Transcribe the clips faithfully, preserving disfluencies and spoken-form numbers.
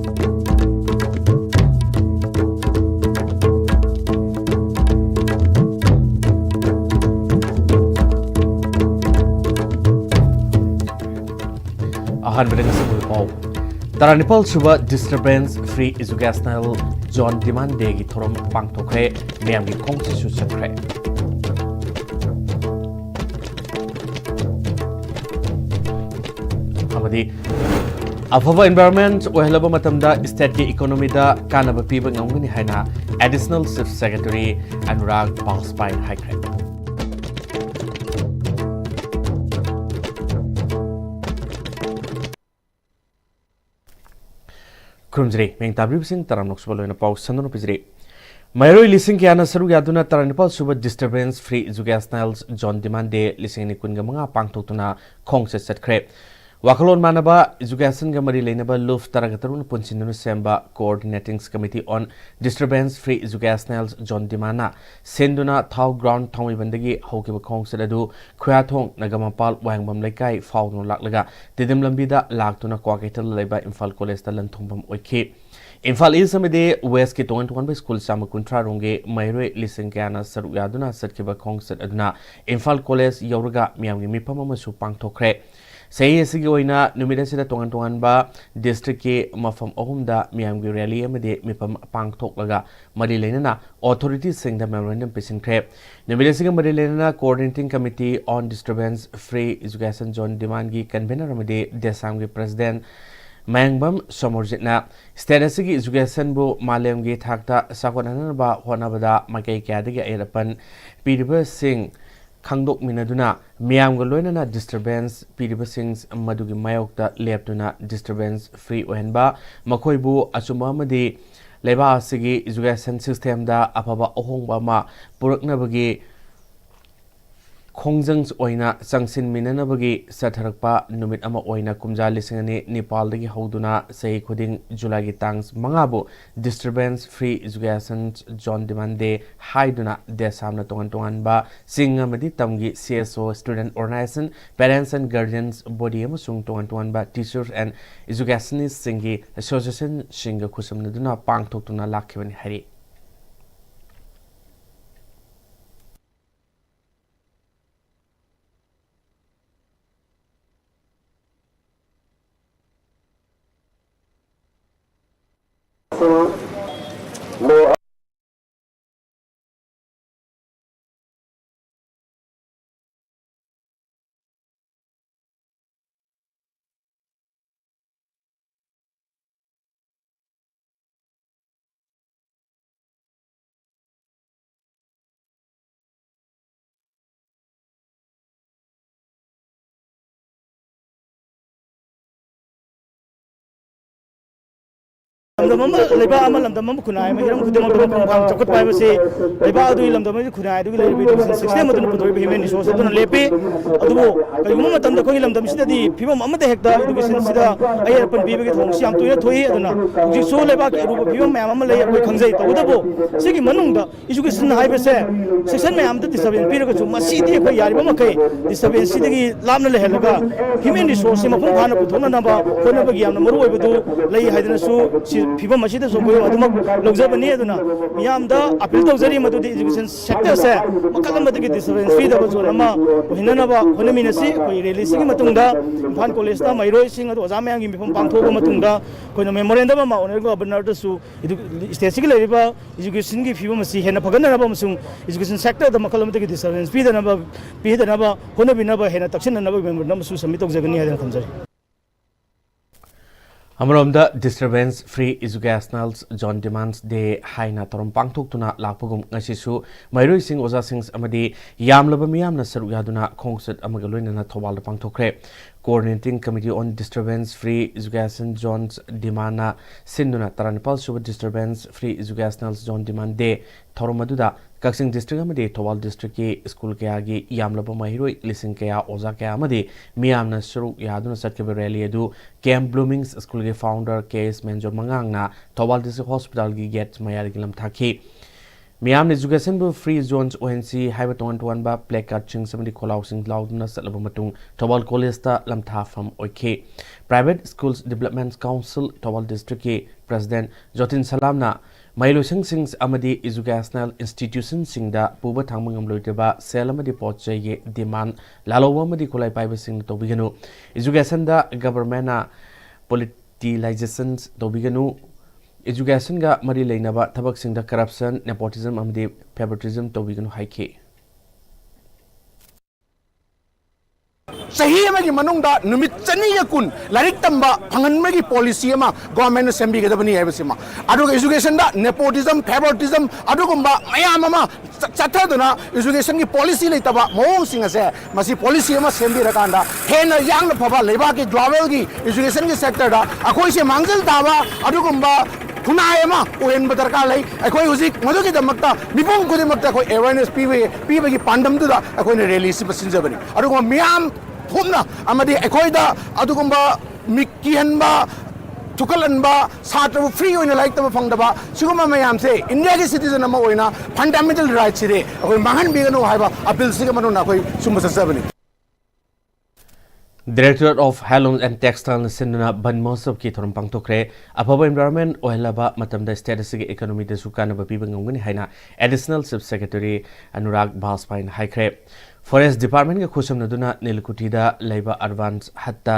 ꯑꯍꯥꯟꯕꯗ ꯉꯁꯤ ꯑꯣꯏꯕ ꯄꯥꯎ꯫ ꯇꯔꯥꯅꯤꯄꯥꯜ ꯁꯨꯕ Disturbance Free Educational Zone Demand Dayꯒꯤ ꯊꯧꯔꯝ ꯄꯥꯡꯊꯣꯛꯈ꯭ꯔꯦ꯫ ꯃꯤꯌꯥꯝꯒꯤ ꯈꯣꯡꯁꯤꯁꯨ ꯆꯠꯈ꯭ꯔꯦ꯫ ꯑꯃꯗꯤ ꯑꯐꯕ environment ꯑꯣꯏꯍꯜꯂꯕ ꯃꯇꯝꯗ stateꯀꯤ economyꯗ ꯀꯥꯟꯅꯕ ꯄꯤꯕ ꯉꯝꯒꯅꯤ ꯍꯥꯏꯅ Additional Chief Secretary ꯑꯅꯨꯔꯥꯒ ꯕꯥꯖꯄꯥꯏꯅ ꯍꯥꯏꯈ꯭ꯔꯦ꯫ ꯈꯨꯔꯨꯝꯖꯔꯤ꯫ ꯃꯤꯡ ꯇꯥꯕꯤꯔꯤꯕꯁꯤꯡ ꯇꯔꯥꯝꯅ ꯑꯣꯛꯆꯕ ꯂꯣꯏꯅ ꯄꯥꯎ ꯁꯟꯗꯣꯛꯅ ꯄꯤꯖꯔꯤ꯫ ꯃꯍꯩꯔꯣꯏ ꯂꯤꯁꯤꯡ ꯀꯌꯥꯅ ꯁꯔꯨꯛ ꯌꯥꯗꯨꯅ ꯇꯔꯥꯅꯤꯄꯥꯜ ꯁꯨꯕ Disturbance Free Educational Zone Demand Day ꯂꯤꯁꯤꯡ ꯑꯅꯤ ꯀꯨꯟꯒ ꯃꯉꯥ ꯄꯥꯡꯊꯣꯛꯇꯨꯅ ꯈꯣꯡꯆꯠ ꯆꯠꯈ꯭ꯔꯦ꯫ ꯋꯥꯈꯜꯂꯣꯟ ꯃꯥꯟꯅꯕ educationꯒ ꯃꯔꯤ ꯂꯩꯅꯕ ꯂꯨꯞ ꯇꯔꯥꯒ ꯇꯔꯨꯛꯅ ꯄꯨꯟꯁꯤꯟꯗꯨꯅ ꯁꯦꯝꯕ Coordinating Committee on Disturbance Free Educational Zone Demandꯅ ꯁꯤꯟꯗꯨꯅ ꯊꯥꯎ ground ꯊꯥꯡꯃꯩꯕꯟꯗꯒꯤ ꯍꯧꯈꯤꯕ ꯈꯣꯡꯆꯠ ꯑꯗꯨ ꯈꯨꯌꯥꯊꯣꯡ, ꯅꯒꯥꯃꯄꯥꯜ, ꯋꯥꯍꯦꯡꯕꯝ ꯂꯩꯀꯥꯏ ꯐꯥꯎꯗꯨꯅ ꯂꯥꯛꯂꯒ ꯇꯤꯗꯤꯝ ꯂꯝꯕꯤꯗ ꯂꯥꯛꯇꯨꯅ ꯀ꯭ꯋꯥꯀꯩꯊꯦꯜꯗ ꯂꯩꯕ ꯏꯝꯐꯥꯜ ꯀꯣꯂꯦꯖꯇ ꯂꯟꯊꯨꯡꯐꯝ ꯑꯣꯏꯈꯤ꯫ ꯏꯝꯐꯥꯜ ꯏꯁ ꯑꯃꯗꯤ ꯋꯦꯁꯀꯤ ꯇꯣꯉꯥꯟ ꯇꯣꯉꯥꯟꯕ ꯁ꯭ꯀꯨꯜ ꯆꯥꯝꯃ ꯀꯨꯟꯊ꯭ꯔꯥ ꯔꯣꯝꯒꯤ ꯃꯍꯩꯔꯣꯏ ꯂꯤꯁꯤꯡ ꯀꯌꯥꯅ ꯁꯔꯨꯛ ꯌꯥꯗꯨꯅ ꯆꯠꯈꯤꯕ ꯈꯣꯡꯆꯠ ꯑꯗꯨꯅ ꯏꯝꯐꯥꯜ ꯀꯣꯂꯦꯖ ꯌꯧꯔꯒ ꯃꯤꯌꯥꯝꯒꯤ ꯃꯤꯐꯝ ꯑꯃꯁꯨ ꯄꯥꯡꯊꯣꯛꯈ꯭ꯔꯦ꯫ ꯆꯍꯤ ꯑꯁꯤꯒꯤ ꯑꯣꯏꯅ ꯅꯨꯃꯤꯠ ꯑꯁꯤꯗ ꯇꯣꯉꯥꯟ ꯇꯣꯉꯥꯟꯕ districtꯀꯤ ꯃꯐꯝ ꯑꯍꯨꯝꯗ ꯃꯤꯌꯥꯝꯒꯤ rally ꯑꯃꯗꯤ ꯃꯤꯐꯝ ꯄꯥꯡꯊꯣꯛꯂꯒ ꯃꯔꯤ ꯂꯩꯅꯅ authorityꯁꯤꯡꯗ memorandum ꯄꯤꯁꯤꯟꯈ꯭ꯔꯦ꯫ ꯅꯨꯃꯤꯠ ꯑꯁꯤꯒ ꯃꯔꯤ ꯂꯩꯅꯅ Coordinating Committee on Disturbance Free Education Zone Demandꯒꯤ convener ꯑꯃꯗꯤ DESAMꯒꯤ president ꯃꯌꯥꯡꯕꯝ ꯁꯣꯃꯣꯔꯖꯤꯠꯅ state ꯑꯁꯤꯒꯤ educationꯕꯨ ꯃꯥꯂꯦꯝꯒꯤ ꯊꯥꯛꯇ ꯆꯥꯎꯈꯠꯍꯟꯅꯕ ꯍꯣꯠꯅꯕꯗ ꯃꯥꯏꯀꯩ ꯀꯌꯥꯗꯒꯤ ꯑꯌꯦꯠ ꯑꯄꯟ ꯄꯤꯔꯤꯕꯁꯤꯡ ꯈꯪꯗꯣꯛꯃꯤꯟꯅꯗꯨꯅ ꯃꯤꯌꯥꯝꯒ ꯂꯣꯏꯅꯅ disturbance ꯄꯤꯔꯤꯕꯁꯤꯡ ꯃꯗꯨꯒꯤ ꯃꯥꯌꯣꯛꯇ ꯂꯦꯞꯇꯨꯅ disturbance free ꯑꯣꯏꯍꯟꯕ, ꯃꯈꯣꯏꯕꯨ ꯑꯆꯨꯝꯕ ꯑꯃꯗꯤ ꯂꯩꯕꯥꯛ ꯑꯁꯤꯒꯤ education systemꯗ ꯑꯐꯕ ꯑꯍꯣꯡꯕ ꯑꯃ ꯄꯨꯔꯛꯅꯕꯒꯤ ꯈꯣꯡꯖꯪ ꯑꯣꯏꯅ ꯆꯪꯁꯤꯟꯃꯤꯟꯅꯅꯕꯒꯤ ꯆꯠꯊꯔꯛꯄ ꯅꯨꯃꯤꯠ ꯑꯃ ꯑꯣꯏꯅ ꯀꯨꯝꯖꯥ ꯂꯤꯁꯤꯡ ꯑꯅꯤ ꯅꯤꯄꯥꯜꯗꯒꯤ ꯍꯧꯗꯨꯅ ꯆꯍꯤ ꯈꯨꯗꯤꯡ ꯖꯨꯂꯥꯏꯒꯤ ꯇꯥꯡ ꯃꯉꯥꯕꯨ Disturbance Free Education Zone Demand Day ꯍꯥꯏꯗꯨꯅ ꯗꯦꯁ ꯁꯥꯝꯅ ꯇꯣꯉꯥꯟ ꯇꯣꯉꯥꯟꯕ ꯆꯤꯡ ꯑꯃꯗꯤ ꯇꯝꯒꯤ C S O, Student Organization, Parents and Guardians Body ꯑꯃꯁꯨꯡ ꯇꯣꯉꯥꯟ ꯇꯣꯉꯥꯟꯕ Teachers and Educationistꯁꯤꯡꯒꯤ Associationꯁꯤꯡꯒ ꯈꯨꯠꯁꯝꯅꯗꯨꯅ ꯄꯥꯡꯊꯣꯛꯇꯨꯅ ꯂꯥꯛꯈꯤꯕꯅꯤ ꯍꯥꯏꯔꯤ꯫ ꯂꯝꯗꯝ ꯑꯃ, ꯂꯩꯕꯥꯛ ꯑꯃ, ꯂꯝꯗꯝ ꯑꯃ, ꯈꯨꯟꯅꯥꯏ ꯑꯃ, ꯍꯤꯔꯝ ꯈꯨꯗꯤꯡꯃꯛꯇ ꯃꯄꯨꯡ ꯐꯥꯅ ꯆꯥꯎꯈꯠꯄ ꯍꯥꯏꯕꯁꯤ ꯂꯩꯕꯥꯛ ꯑꯗꯨꯒꯤ, ꯂꯝꯗꯝ ꯑꯗꯨꯒꯤ ꯈꯨꯟꯅꯥꯏ ꯑꯗꯨꯒꯤ ꯂꯩꯔꯤꯕ education system ꯑꯗꯨꯅ ꯄꯨꯊꯣꯛꯏꯕ human resource ꯑꯗꯨꯅ ꯂꯦꯞꯄꯤ꯫ ꯑꯗꯨꯕꯨ ꯀꯔꯤꯒꯨꯝꯕ ꯃꯇꯝꯗ ꯑꯩꯈꯣꯏꯒꯤ ꯂꯝꯗꯝꯁꯤꯗꯗꯤ ꯐꯤꯕꯝ ꯑꯃꯗ ꯍꯦꯛꯇ educationꯁꯤꯗ ꯑꯌꯦꯠ ꯑꯄꯟ ꯄꯤꯕꯒꯤ ꯊꯧꯑꯣꯡꯁꯤ ꯌꯥꯝ ꯇꯣꯏꯅ ꯊꯣꯛꯏ꯫ ꯑꯗꯨꯅ ꯍꯧꯖꯤꯛꯁꯨ ꯂꯩꯕꯥꯛꯀꯤ ꯑꯔꯨꯕ ꯐꯤꯕꯝ ꯃꯌꯥꯝ ꯑꯃ ꯂꯩ, ꯑꯩꯈꯣꯏ ꯈꯪꯖꯩ꯫ ꯇꯧꯕꯇꯕꯨ ꯁꯤꯒꯤ ꯃꯅꯨꯡꯗ education ꯍꯥꯏꯕꯁꯦ section ꯃꯌꯥꯝꯗ disturbance ꯄꯤꯔꯒꯁꯨ, ꯃꯁꯤꯗꯤ ꯑꯩꯈꯣꯏ ꯌꯥꯔꯤꯕ ꯃꯈꯩ disturbanceꯁꯤꯗꯒꯤ ꯂꯥꯞꯅ ꯂꯩꯍꯜꯂꯒ human resourceꯁꯤ ꯃꯄꯨꯡ ꯐꯥꯅ ꯄꯨꯊꯣꯛꯅꯅꯕ ꯍꯣꯠꯅꯕꯒꯤ ꯌꯥꯝꯅ ꯃꯔꯨ ꯑꯣꯏꯕꯗꯨ ꯂꯩ ꯍꯥꯏꯗꯅꯁꯨ ꯁꯤ ꯐꯤꯕꯝ ꯑꯁꯤꯗꯁꯨ ꯑꯩꯈꯣꯏ ꯑꯗꯨꯃꯛ ꯂꯧꯖꯕꯅꯤ꯫ ꯑꯗꯨꯅ ꯃꯤꯌꯥꯝꯗ appeal ꯇꯧꯖꯔꯤ, ꯃꯗꯨꯗꯤ education sectorꯁꯦ ꯃꯈꯜ ꯑꯃꯗꯒꯤ disturbance ꯄꯤꯗꯕ zone ꯑꯃ ꯑꯣꯏꯍꯟꯅꯅꯕ ꯍꯣꯠꯅꯃꯤꯟꯅꯁꯤ꯫ ꯑꯩꯈꯣꯏ rallyꯁꯤꯒꯤ ꯃꯇꯨꯡꯗ ꯏꯝꯐꯥꯜ collegeꯇ ꯃꯍꯩꯔꯣꯏꯁꯤꯡ ꯑꯗꯨ ꯑꯣꯖꯥ ꯃꯌꯥꯝꯒꯤ ꯃꯤꯐꯝ ꯄꯥꯡꯊꯣꯛꯑꯕ ꯃꯇꯨꯡꯗ ꯑꯩꯈꯣꯏꯅ memorandum ꯑꯃ honourable governorꯗꯁꯨ edu-, stateꯁꯤꯒꯤ ꯂꯩꯔꯤꯕ educationꯒꯤ ꯐꯤꯕꯝ ꯑꯁꯤ ꯍꯦꯟꯅ ꯐꯒꯠꯅꯅꯕ ꯑꯃꯁꯨꯡ education sectorꯗ ꯃꯈꯜ ꯑꯃꯗꯒꯤ disturbance ꯄꯤꯗꯅꯕ, ꯄꯤꯗꯅꯕ ꯍꯣꯠꯅꯕꯤꯅꯕ ꯍꯦꯟꯅ ꯇꯛꯁꯤꯟꯅꯅꯕ memorandum ꯑꯃꯁꯨ submit ꯇꯧꯖꯒꯅꯤ ꯍꯥꯏꯗꯅ ꯊꯝꯖꯔꯤ꯫ ꯑꯃꯔꯣꯝꯗ Disturbance Free Educational Zone Demands Day ꯍꯥꯏꯅ ꯊꯧꯔꯝ ꯄꯥꯡꯊꯣꯛꯇꯨꯅ ꯂꯥꯛꯄꯒꯨꯝ ꯉꯁꯤꯁꯨ ꯃꯍꯩꯔꯣꯏꯁꯤꯡ, ꯑꯣꯖꯥꯁꯤꯡ ꯑꯃꯗꯤ ꯌꯥꯝꯂꯕ ꯃꯤꯌꯥꯝꯅ ꯁꯔꯨꯛ ꯌꯥꯗꯨꯅ ꯈꯣꯡꯆꯠ ꯑꯃꯒ ꯂꯣꯏꯅꯅ ꯊꯧꯕꯥꯜꯗ ꯄꯥꯡꯊꯣꯛꯈ꯭ꯔꯦ꯫ Coordinating Committee on Disturbance Free Education Zones Demandꯅ ꯁꯤꯟꯗꯨꯅ ꯇꯔꯥꯅꯤꯄꯥꯜ ꯁꯨꯕ Disturbance Free Educational Zone Demand Day ꯊꯧꯔꯝ ꯑꯗꯨꯗ ꯀꯛꯆꯤꯡ ꯗꯤꯁꯇ꯭ꯔꯤꯛ ꯑꯃꯗꯤ ꯊꯧꯕꯥꯜ ꯗꯤꯁꯇ꯭ꯔꯤꯛꯀꯤ ꯁ꯭ꯀꯨꯜ ꯀꯌꯥꯒꯤ ꯌꯥꯝꯂꯕ ꯃꯍꯩꯔꯣꯏ ꯂꯤꯁꯤꯡ ꯀꯌꯥ, ꯑꯣꯖꯥ ꯀꯌꯥ ꯑꯃꯗꯤ ꯃꯤꯌꯥꯝꯅ ꯁꯔꯨꯛ ꯌꯥꯗꯨꯅ ꯆꯠꯈꯤꯕ ꯔꯦꯂꯤ ꯑꯗꯨ ꯀꯦꯝ ꯕ꯭ꯂꯨꯃꯤꯡꯁ ꯁ꯭ꯀꯨꯜꯒꯤ ꯐꯥꯎꯟꯗꯔ ꯀꯦ ꯑꯦꯁ ꯃꯦꯟꯖꯣ ꯃꯉꯥꯡꯅ ꯊꯧꯕꯥꯜ ꯗꯤꯁꯇ꯭ꯔꯤꯛ ꯍꯣꯁꯄꯤꯇꯥꯜꯒꯤ ꯒꯦꯠ ꯃꯌꯥꯗꯒꯤ ꯂꯝꯊꯥꯈꯤ꯫ ꯃꯤꯌꯥꯝꯅ educationꯕꯨ free zones ꯑꯣꯏꯍꯟꯁꯤ ꯍꯥꯏꯕ ꯇꯣꯉꯥꯟ ꯇꯣꯉꯥꯟꯕ placardꯁꯤꯡ ꯑꯃꯗꯤ ꯈꯣꯜꯂꯥꯎꯁꯤꯡ ꯂꯥꯎꯗꯨꯅ ꯆꯠꯂꯕ ꯃꯇꯨꯡ ꯊꯧꯕꯥꯜ ꯀꯣꯂꯦꯖꯇ ꯂꯝꯊꯥꯐꯝ ꯑꯣꯏꯈꯤ꯫ Private Schools Development Council Thoubal ꯗꯤꯁꯇ꯭ꯔꯤꯛꯀꯤ ꯄ꯭ꯔꯦꯁꯤꯗꯦꯟꯠ ꯖꯣꯇꯤꯟ ꯁꯂꯥꯝꯅ ꯃꯍꯩꯂꯣꯏꯁꯪꯁꯤꯡ ꯑꯃꯗꯤ educational institutionꯁꯤꯡꯗ ꯄꯨꯕ ꯊꯥꯡꯕ ꯉꯝꯂꯣꯏꯗꯕ ꯁꯦꯜ ꯑꯃꯗꯤ ꯄꯣꯠ ꯆꯩꯒꯤ demand ꯂꯥꯜꯍꯧꯕ ꯑꯃꯗꯤ ꯈꯨꯠꯂꯥꯏ ꯄꯥꯏꯕꯁꯤꯡꯅ ꯇꯧꯕꯤꯒꯅꯨ꯫ Educationꯗ governmentꯅ politicization ꯇꯧꯕꯤꯒꯅꯨ꯫ Educationꯒ ꯃꯔꯤ ꯂꯩꯅꯕ ꯊꯕꯛꯁꯤꯡꯗ corruption, nepotism ꯑꯃꯗꯤ favoritism ꯇꯧꯕꯤꯒꯅꯨ ꯍꯥꯏꯈꯤ꯫ ꯆꯍꯤ ꯑꯃꯒꯤ ꯃꯅꯨꯡꯗ ꯅꯨꯃꯤꯠ ꯆꯅꯤꯒ ꯀꯨꯟ ꯂꯥꯏꯔꯤꯛ ꯇꯝꯕ ꯐꯪꯍꯟꯕꯒꯤ policy ꯑꯃ governmentꯅ ꯁꯦꯝꯕꯤꯒꯗꯕꯅꯤ ꯍꯥꯏꯕꯁꯤꯃ, ꯑꯗꯨꯒ educationꯗ nepotism, favoritism ꯑꯗꯨꯒꯨꯝꯕ ꯃꯌꯥꯝ ꯑꯃ ꯆ-, ꯆꯠꯊꯗꯨꯅ educationꯒꯤ policy ꯂꯩꯇꯕ ꯃꯑꯣꯡꯁꯤꯡ ꯑꯁꯦ, ꯃꯁꯤ policy ꯑꯃ ꯁꯦꯝꯕꯤꯔꯀꯥꯟꯗ ꯍꯦꯟꯅ ꯌꯥꯡꯅ ꯐꯕ ꯂꯩꯕꯥꯛꯀꯤ globalꯒꯤ educationꯒꯤ sectorꯗ ꯑꯩꯈꯣꯏꯁꯦ ꯃꯥꯡꯖꯤꯜ ꯇꯥꯕ ꯑꯗꯨꯒꯨꯝꯕ ꯈꯨꯟꯅꯥꯏ ꯑꯃ ꯑꯣꯏꯍꯟꯕ ꯗꯔꯀꯥꯔ ꯂꯩ꯫ ꯑꯩꯈꯣꯏ ꯍꯧꯖꯤꯛ ꯃꯗꯨꯒꯤꯗꯃꯛꯇ ꯃꯤꯄꯨꯝ ꯈꯨꯗꯤꯡꯃꯛꯇ ꯑꯩꯈꯣꯏ awareness ꯄꯤꯕꯒꯤ, ꯄꯤꯕꯒꯤ ꯄꯥꯟꯗꯝꯗꯨꯗ ꯑꯩꯈꯣꯏꯅ rally ꯁꯤꯟꯕ ꯁꯤꯟꯖꯕꯅꯤ꯫ ꯑꯗꯨꯒ ꯃꯤꯌꯥꯝ ꯊꯨꯞꯅ ꯑꯃꯗꯤ ꯑꯩꯈꯣꯏꯗ ꯑꯗꯨꯒꯨꯝꯕ ꯃꯤꯠ ꯀꯤꯍꯟꯕ, ꯊꯨꯀꯠꯍꯟꯕ, ꯁꯥꯇ꯭ꯔꯕꯨ free ꯑꯣꯏꯅ ꯂꯥꯏꯔꯤꯛ ꯇꯝꯕ ꯐꯪꯗꯕ, ꯁꯤꯒꯨꯝꯕ ꯃꯌꯥꯝꯁꯦ Indiaꯒꯤ citizen ꯑꯃ ꯑꯣꯏꯅ fundamental rightꯁꯤꯗꯤ ꯑꯩꯈꯣꯏ ꯃꯥꯡꯍꯟꯕꯤꯒꯅꯨ ꯍꯥꯏꯕ appealꯁꯤꯒ ꯃꯅꯨꯡꯗ ꯑꯩꯈꯣꯏ ꯁꯨꯝꯕ ꯆꯠꯆꯕꯅꯤ꯫ Directorate of Handloom and Textileꯅ ꯁꯤꯟꯗꯨꯅ ꯕꯟ ꯃꯍꯣꯠꯁꯕꯀꯤ ꯊꯧꯔꯝ ꯄꯥꯡꯊꯣꯛꯈ꯭ꯔꯦ꯫ ꯑꯐꯕ environment ꯑꯣꯏꯍꯜꯂꯕ ꯃꯇꯝꯗ state ꯑꯁꯤꯒꯤ economyꯗꯁꯨ ꯀꯥꯟꯅꯕ ꯄꯤꯕ ꯉꯝꯒꯅꯤ ꯍꯥꯏꯅ Additional Chief Secretary ꯑꯅꯨꯔꯥꯒ ꯕꯥꯖꯄꯥꯏꯅ ꯍꯥꯏꯈ꯭ꯔꯦ꯫ Forest Departmentꯀ ꯈꯨꯠꯁꯝꯅꯗꯨꯅ ꯅꯤꯜꯀꯨꯊꯤꯗ ꯂꯩꯕ Urban Hutꯇ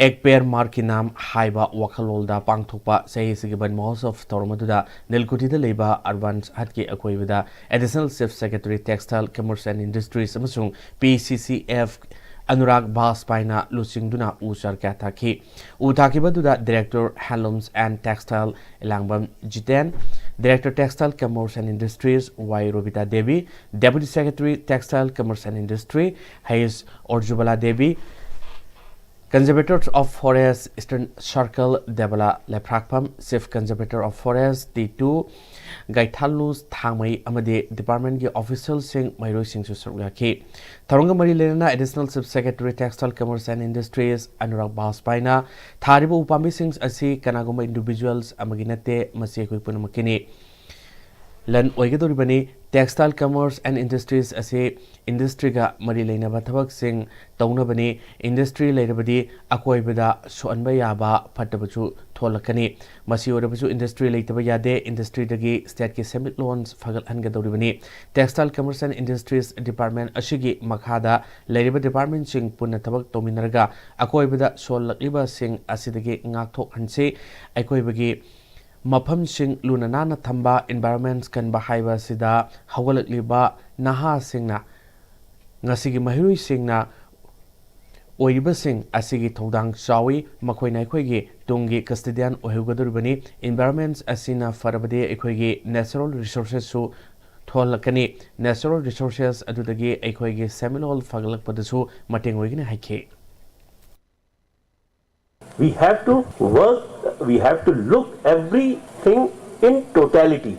Ek Ped Maa Ki Naam ꯍꯥꯏꯕ ꯋꯥꯈꯜꯂꯣꯟꯗ ꯄꯥꯡꯊꯣꯛꯄ ꯆꯍꯤ ꯑꯁꯤꯒꯤ ꯕꯟ ꯃꯍꯣꯠꯁꯕ ꯊꯧꯔꯝ ꯑꯗꯨꯗ ꯅꯤꯜꯀꯨꯊꯤꯗ ꯂꯩꯕ Urban Hutꯀꯤ ꯑꯀꯣꯏꯕꯗ Additional Chief Secretary Textile, Commerce and Industries ꯑꯃꯁꯨꯡ P C C F Anurag ꯕꯥꯖꯄꯥꯏꯅ ꯂꯨꯆꯤꯡꯗꯨꯅ ꯎ ꯆꯥꯔ ꯀꯌꯥ ꯊꯥꯈꯤ꯫ ꯎ ꯊꯥꯈꯤꯕ ꯑꯗꯨꯗ Director Handlooms and Textile ꯏꯂꯥꯡꯕꯝ Jiten, Director Textile, Commerce and Industries Y Robita Devi, Deputy Secretary Textile, Commerce and Industry H ꯑꯣꯔꯖꯨꯕꯂꯥ Devi, Conservator of Forest Eastern Circle Debala ꯂꯩꯄ꯭ꯔꯥꯛꯄꯝ, Chief Conservator of Forest T two ꯒꯥꯏꯊꯥꯂꯨ ꯊꯥꯡꯃꯩ ꯑꯃꯗꯤ department ꯀꯤ official ꯁꯤꯡ, ꯃꯍꯩꯔꯣꯏꯁꯤꯡꯁꯨ ꯁꯔꯨꯛ ꯌꯥꯈꯤ꯫ ꯊꯧꯔꯝꯒ ꯃꯔꯤ ꯂꯩꯅꯅ Additional Chief Secretary Textile Commerce and Industries Anurag ꯕꯥꯖꯄꯥꯏꯅ ꯊꯥꯔꯤꯕ ꯎꯄꯥꯝꯕꯤꯁꯤꯡ ꯑꯁꯤ ꯀꯅꯥꯒꯨꯝꯕ individuals ꯑꯃꯒꯤ ꯅꯠꯇꯦ, ꯃꯁꯤ ꯑꯩꯈꯣꯏ ꯄꯨꯝꯅꯃꯛꯀꯤꯅꯤ꯫ ꯂꯟ ꯑꯣꯏꯒꯗꯧꯔꯤꯕꯅꯤ꯫ Textile Commerce and Industries ꯑꯁꯤ industry ꯒ ꯃꯔꯤ ꯂꯩꯅꯕ ꯊꯕꯛꯁꯤꯡ ꯇꯧꯅꯕꯅꯤ꯫ Industry ꯂꯩꯔꯕꯗꯤ ꯑꯀꯣꯏꯕꯗ ꯁꯣꯛꯍꯟꯕ ꯌꯥꯕ ꯐꯠꯇꯕꯁꯨ ꯊꯣꯛꯂꯛꯀꯅꯤ꯫ ꯃꯁꯤ ꯑꯣꯏꯔꯕꯁꯨ industry ꯂꯩꯇꯕ ꯌꯥꯗꯦ꯫ Industry ꯗꯒꯤ state ꯀꯤ ꯁꯦꯟꯃꯤꯠꯂꯣꯟ ꯐꯒꯠꯍꯟꯒꯗꯧꯔꯤꯕꯅꯤ꯫ Textile Commerce and Industries department ꯑꯁꯤꯒꯤ ꯃꯈꯥꯗ ꯂꯩꯔꯤꯕ department ꯁꯤꯡ ꯄꯨꯟꯅ ꯊꯕꯛ ꯇꯧꯃꯤꯟꯅꯔꯒ ꯑꯀꯣꯏꯕꯗ ꯁꯣꯛꯍꯜꯂꯛꯂꯤꯕꯁꯤꯡ ꯑꯁꯤꯗꯒꯤ ꯉꯥꯛꯊꯣꯛꯍꯟꯁꯤ꯫ ꯑꯀꯣꯏꯕꯒꯤ ꯃꯐꯝꯁꯤꯡ ꯂꯨꯅ ꯅꯥꯟꯅ ꯊꯝꯕ, environment ꯀꯟꯕ ꯍꯥꯏꯕ ꯑꯁꯤꯗ ꯍꯧꯒꯠꯂꯛꯂꯤꯕ ꯅꯍꯥꯁꯤꯡꯅ, ꯉꯁꯤꯒꯤ ꯃꯍꯩꯔꯣꯏꯁꯤꯡꯅ ꯑꯣꯏꯔꯤꯕꯁꯤꯡ ꯑꯁꯤꯒꯤ ꯊꯧꯗꯥꯡ ꯆꯥꯎꯏ꯫ ꯃꯈꯣꯏꯅ ꯑꯩꯈꯣꯏꯒꯤ ꯇꯨꯡꯒꯤ custodian ꯑꯣꯏꯍꯧꯒꯗꯧꯔꯤꯕꯅꯤ꯫ Environment ꯑꯁꯤꯅ ꯐꯔꯕꯗꯤ ꯑꯩꯈꯣꯏꯒꯤ natural resources ꯁꯨ ꯊꯣꯛꯍꯜꯂꯛꯀꯅꯤ꯫ Natural resources ꯑꯗꯨꯗꯒꯤ ꯑꯩꯈꯣꯏꯒꯤ ꯁꯦꯟꯃꯤꯠꯂꯣꯟ ꯐꯒꯠꯂꯛꯄꯗꯁꯨ ꯃꯇꯦꯡ ꯑꯣꯏꯒꯅꯤ ꯍꯥꯏꯈꯤ꯫ We have to work, we have to look everything in totality.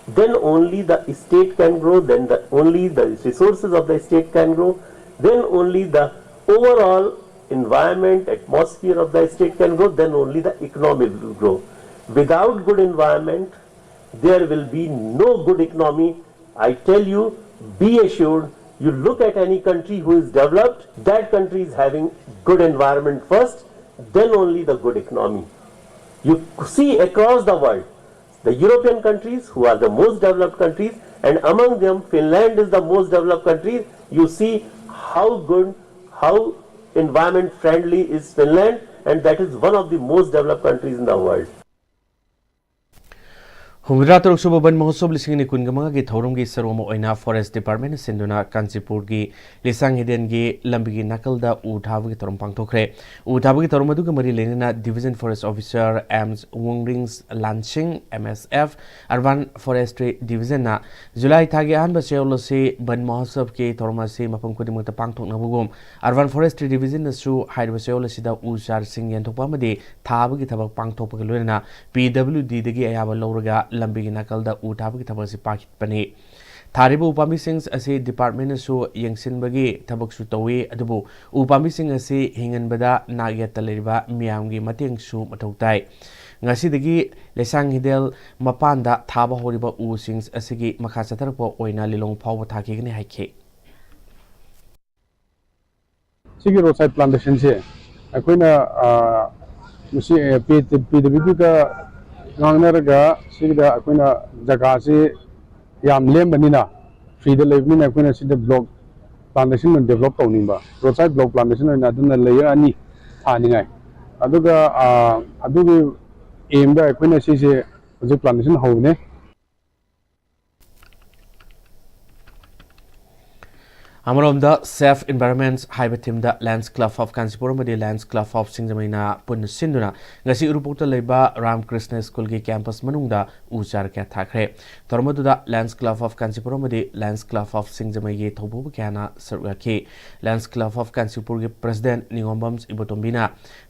Then only the state can grow, then the, only the resources of the state can grow, then only the overall environment, atmosphere of the state can grow, then only the economy will grow. Without good environment, there will be no good economy. I tell you, be assured, you look at any country who is developed, that country is having good environment first, then only the good economy. You see across the world, the European countries who are the most developed countries, and among them Finland is the most developed country, you see how good, how environment friendly is Finland, and that is one of the most developed countries in the world. ꯍꯨꯝꯐꯨꯇꯔꯨꯛ ꯁꯨꯕ ꯕꯟ ꯃꯍꯣꯠꯁꯣꯕ ꯂꯤꯁꯤꯡ ꯑꯅꯤ ꯀꯨꯟꯒ ꯃꯉꯥꯒꯤ ꯊꯧꯔꯝꯒꯤ ꯁꯔꯨꯛ ꯑꯃ ꯑꯣꯏꯅ forest ꯗꯤꯄꯥꯔꯠꯃꯦꯟꯅ ꯁꯤꯟꯗꯨꯅ ꯀꯥꯟꯆꯤꯄꯨꯔꯒꯤ ꯂꯤꯁꯥꯡ ꯍꯤꯗꯦꯟꯒꯤ ꯂꯝꯕꯤꯒꯤ ꯅꯥꯀꯜꯗ ꯎ ꯊꯥꯕꯒꯤ ꯊꯧꯔꯝ ꯄꯥꯡꯊꯣꯛꯈ꯭ꯔꯦ꯫ ꯎ ꯊꯥꯕꯒꯤ ꯊꯧꯔꯝ ꯑꯗꯨꯒ ꯃꯔꯤ ꯂꯩꯅꯅ division forest officer M Wungring Lansing, M S F, urban forestry ꯗꯤꯚꯤꯖꯟꯅ ꯖꯨꯂꯥꯏ ꯊꯥꯒꯤ ꯑꯍꯥꯟꯕ ꯆꯌꯣꯜ ꯑꯁꯤ ꯕꯟ ꯃꯍꯣꯠꯁꯕꯀꯤ ꯊꯧꯔꯝ ꯑꯁꯤ ꯃꯐꯝ ꯈꯨꯗꯤꯡꯃꯛꯇ ꯄꯥꯡꯊꯣꯛꯅꯕꯒꯨꯝ, ꯑꯔꯕꯥꯟ ꯐꯣꯔꯦꯁꯇ꯭ꯔꯤ ꯗꯤꯚꯤꯖꯟꯅꯁꯨ ꯍꯥꯏꯔꯤꯕ ꯆꯌꯣꯜ ꯑꯁꯤꯗ ꯎ ꯆꯥꯔꯁꯤꯡ ꯌꯦꯟꯊꯣꯛꯄ ꯑꯃꯗꯤ ꯊꯥꯕꯒꯤ ꯊꯕꯛ ꯄꯥꯡꯊꯣꯛꯄꯒ ꯂꯣꯏꯅꯅ ꯄꯤ ꯗꯕ꯭ꯂꯤꯎ ꯗꯤꯗꯒꯤ ꯑꯌꯥꯕ ꯂꯧꯔꯒ ꯂꯝꯕꯤꯒꯤ ꯅꯥꯀꯜꯗ ꯎ ꯊꯥꯕꯒꯤ ꯊꯕꯛ ꯑꯁꯤ ꯄꯥꯏꯈꯠꯄꯅꯤ꯫ ꯊꯥꯔꯤꯕ ꯎꯄꯥꯝꯕꯤꯁꯤꯡ ꯑꯁꯤ ꯗꯤꯄꯥꯔꯠꯃꯦꯟꯅꯁꯨ ꯌꯦꯡꯁꯤꯟꯕꯒꯤ ꯊꯕꯛꯁꯨ ꯇꯧꯏ, ꯑꯗꯨꯕꯨ ꯎꯄꯥꯝꯕꯤꯁꯤꯡ ꯑꯁꯤ ꯍꯤꯡꯍꯟꯕꯗ ꯅꯥꯛ ꯌꯦꯠꯇ ꯂꯩꯔꯤꯕ ꯃꯤꯌꯥꯝꯒꯤ ꯃꯇꯦꯡꯁꯨ ꯃꯊꯧ ꯇꯥꯏ꯫ ꯉꯁꯤꯗꯒꯤ ꯂꯩꯁꯥꯡ ꯍꯤꯗꯦꯜ ꯃꯄꯥꯟꯗ ꯊꯥꯕ ꯍꯧꯔꯤꯕ ꯎꯁꯤꯡ ꯑꯁꯤꯒꯤ ꯃꯈꯥ ꯆꯠꯊꯔꯛꯄ ꯑꯣꯏꯅ ꯂꯤꯂꯣꯡ ꯐꯥꯎꯕ ꯊꯥꯈꯤꯒꯅꯤ ꯍꯥꯏꯈꯤ꯫ ꯁꯤꯒꯤ ꯔꯣꯗ ꯁꯥꯏꯗ ꯄ꯭ꯂꯥꯟꯇꯦꯁꯟꯁꯦ ꯑꯩꯈꯣꯏꯅ, ꯑ, ꯃꯁꯤ, ꯑ, ꯄꯤ-, ꯄꯤ ꯗꯕ꯭ꯂꯤꯎ ꯗꯤꯒ ꯉꯥꯡꯅꯔꯒ ꯁꯤꯒꯤꯗ ꯑꯩꯈꯣꯏꯅ ꯖꯒꯥꯁꯤ ꯌꯥꯝ ꯂꯦꯝꯕꯅꯤꯅ, ꯐ꯭ꯔꯤꯗ ꯂꯩꯕꯅꯤꯅ ꯑꯩꯈꯣꯏꯅ ꯁꯤꯗ ꯕ꯭ꯂꯣꯛ ꯄ꯭ꯂꯥꯟꯇꯦꯁꯟ ꯑꯣꯏꯅ ꯗꯦꯕꯂꯞ ꯇꯧꯅꯤꯡꯕ, ꯔꯣꯗ ꯁꯥꯏꯗ ꯕ꯭ꯂꯣꯛ ꯄ꯭ꯂꯥꯟꯇꯦꯁꯟ ꯑꯣꯏꯅ ꯑꯗꯨꯅ ꯂꯦꯌꯔ ꯑꯅꯤ ꯊꯥꯅꯤꯡꯉꯥꯏ꯫ ꯑꯗꯨꯒ, ꯑ, ꯑꯗꯨꯒꯤ ꯑꯦꯝꯗ ꯑꯩꯈꯣꯏꯅ ꯁꯤꯁꯦ ꯍꯧꯖꯤꯛ ꯄ꯭ꯂꯥꯟꯇꯦꯁꯟ ꯍꯧꯕꯅꯦ꯫ ꯑꯃꯔꯣꯝꯗ, Save Environment ꯍꯥꯏꯕ ꯊꯤꯝꯗ Lions Club of ꯀꯥꯟꯆꯤꯄꯨꯔ ꯑꯃꯗꯤ Lions Club of ꯁꯤꯡꯖꯃꯩꯅ ꯄꯨꯟꯅ ꯁꯤꯟꯗꯨꯅ ꯉꯁꯤ ꯎꯔꯤꯄꯣꯛꯇ ꯂꯩꯕ ꯔꯥꯝꯀ꯭ꯔꯤꯁꯅ ꯁ꯭ꯀꯨꯜꯒꯤ ꯀꯦꯝꯄꯁ ꯃꯅꯨꯡꯗ ꯎ ꯆꯥꯔ ꯀꯌꯥ ꯊꯥꯈ꯭ꯔꯦ꯫ ꯊꯧꯔꯝ ꯑꯗꯨꯗ Lions Club of ꯀꯥꯟꯆꯤꯄꯨꯔ ꯑꯃꯗꯤ Lions Club of ꯁꯤꯡꯖꯃꯩꯒꯤ ꯊꯧꯄꯨꯕ ꯀꯌꯥꯅ ꯁꯔꯨꯛ ꯌꯥꯈꯤ꯫ Lions Club of ꯀꯥꯟꯆꯤꯄꯨꯔꯒꯤ ꯄ꯭ꯔꯁꯤꯗꯦꯟꯠ ꯅꯤꯉꯣꯝꯕꯝ ꯏꯕꯣꯇꯣꯝꯕꯤꯅ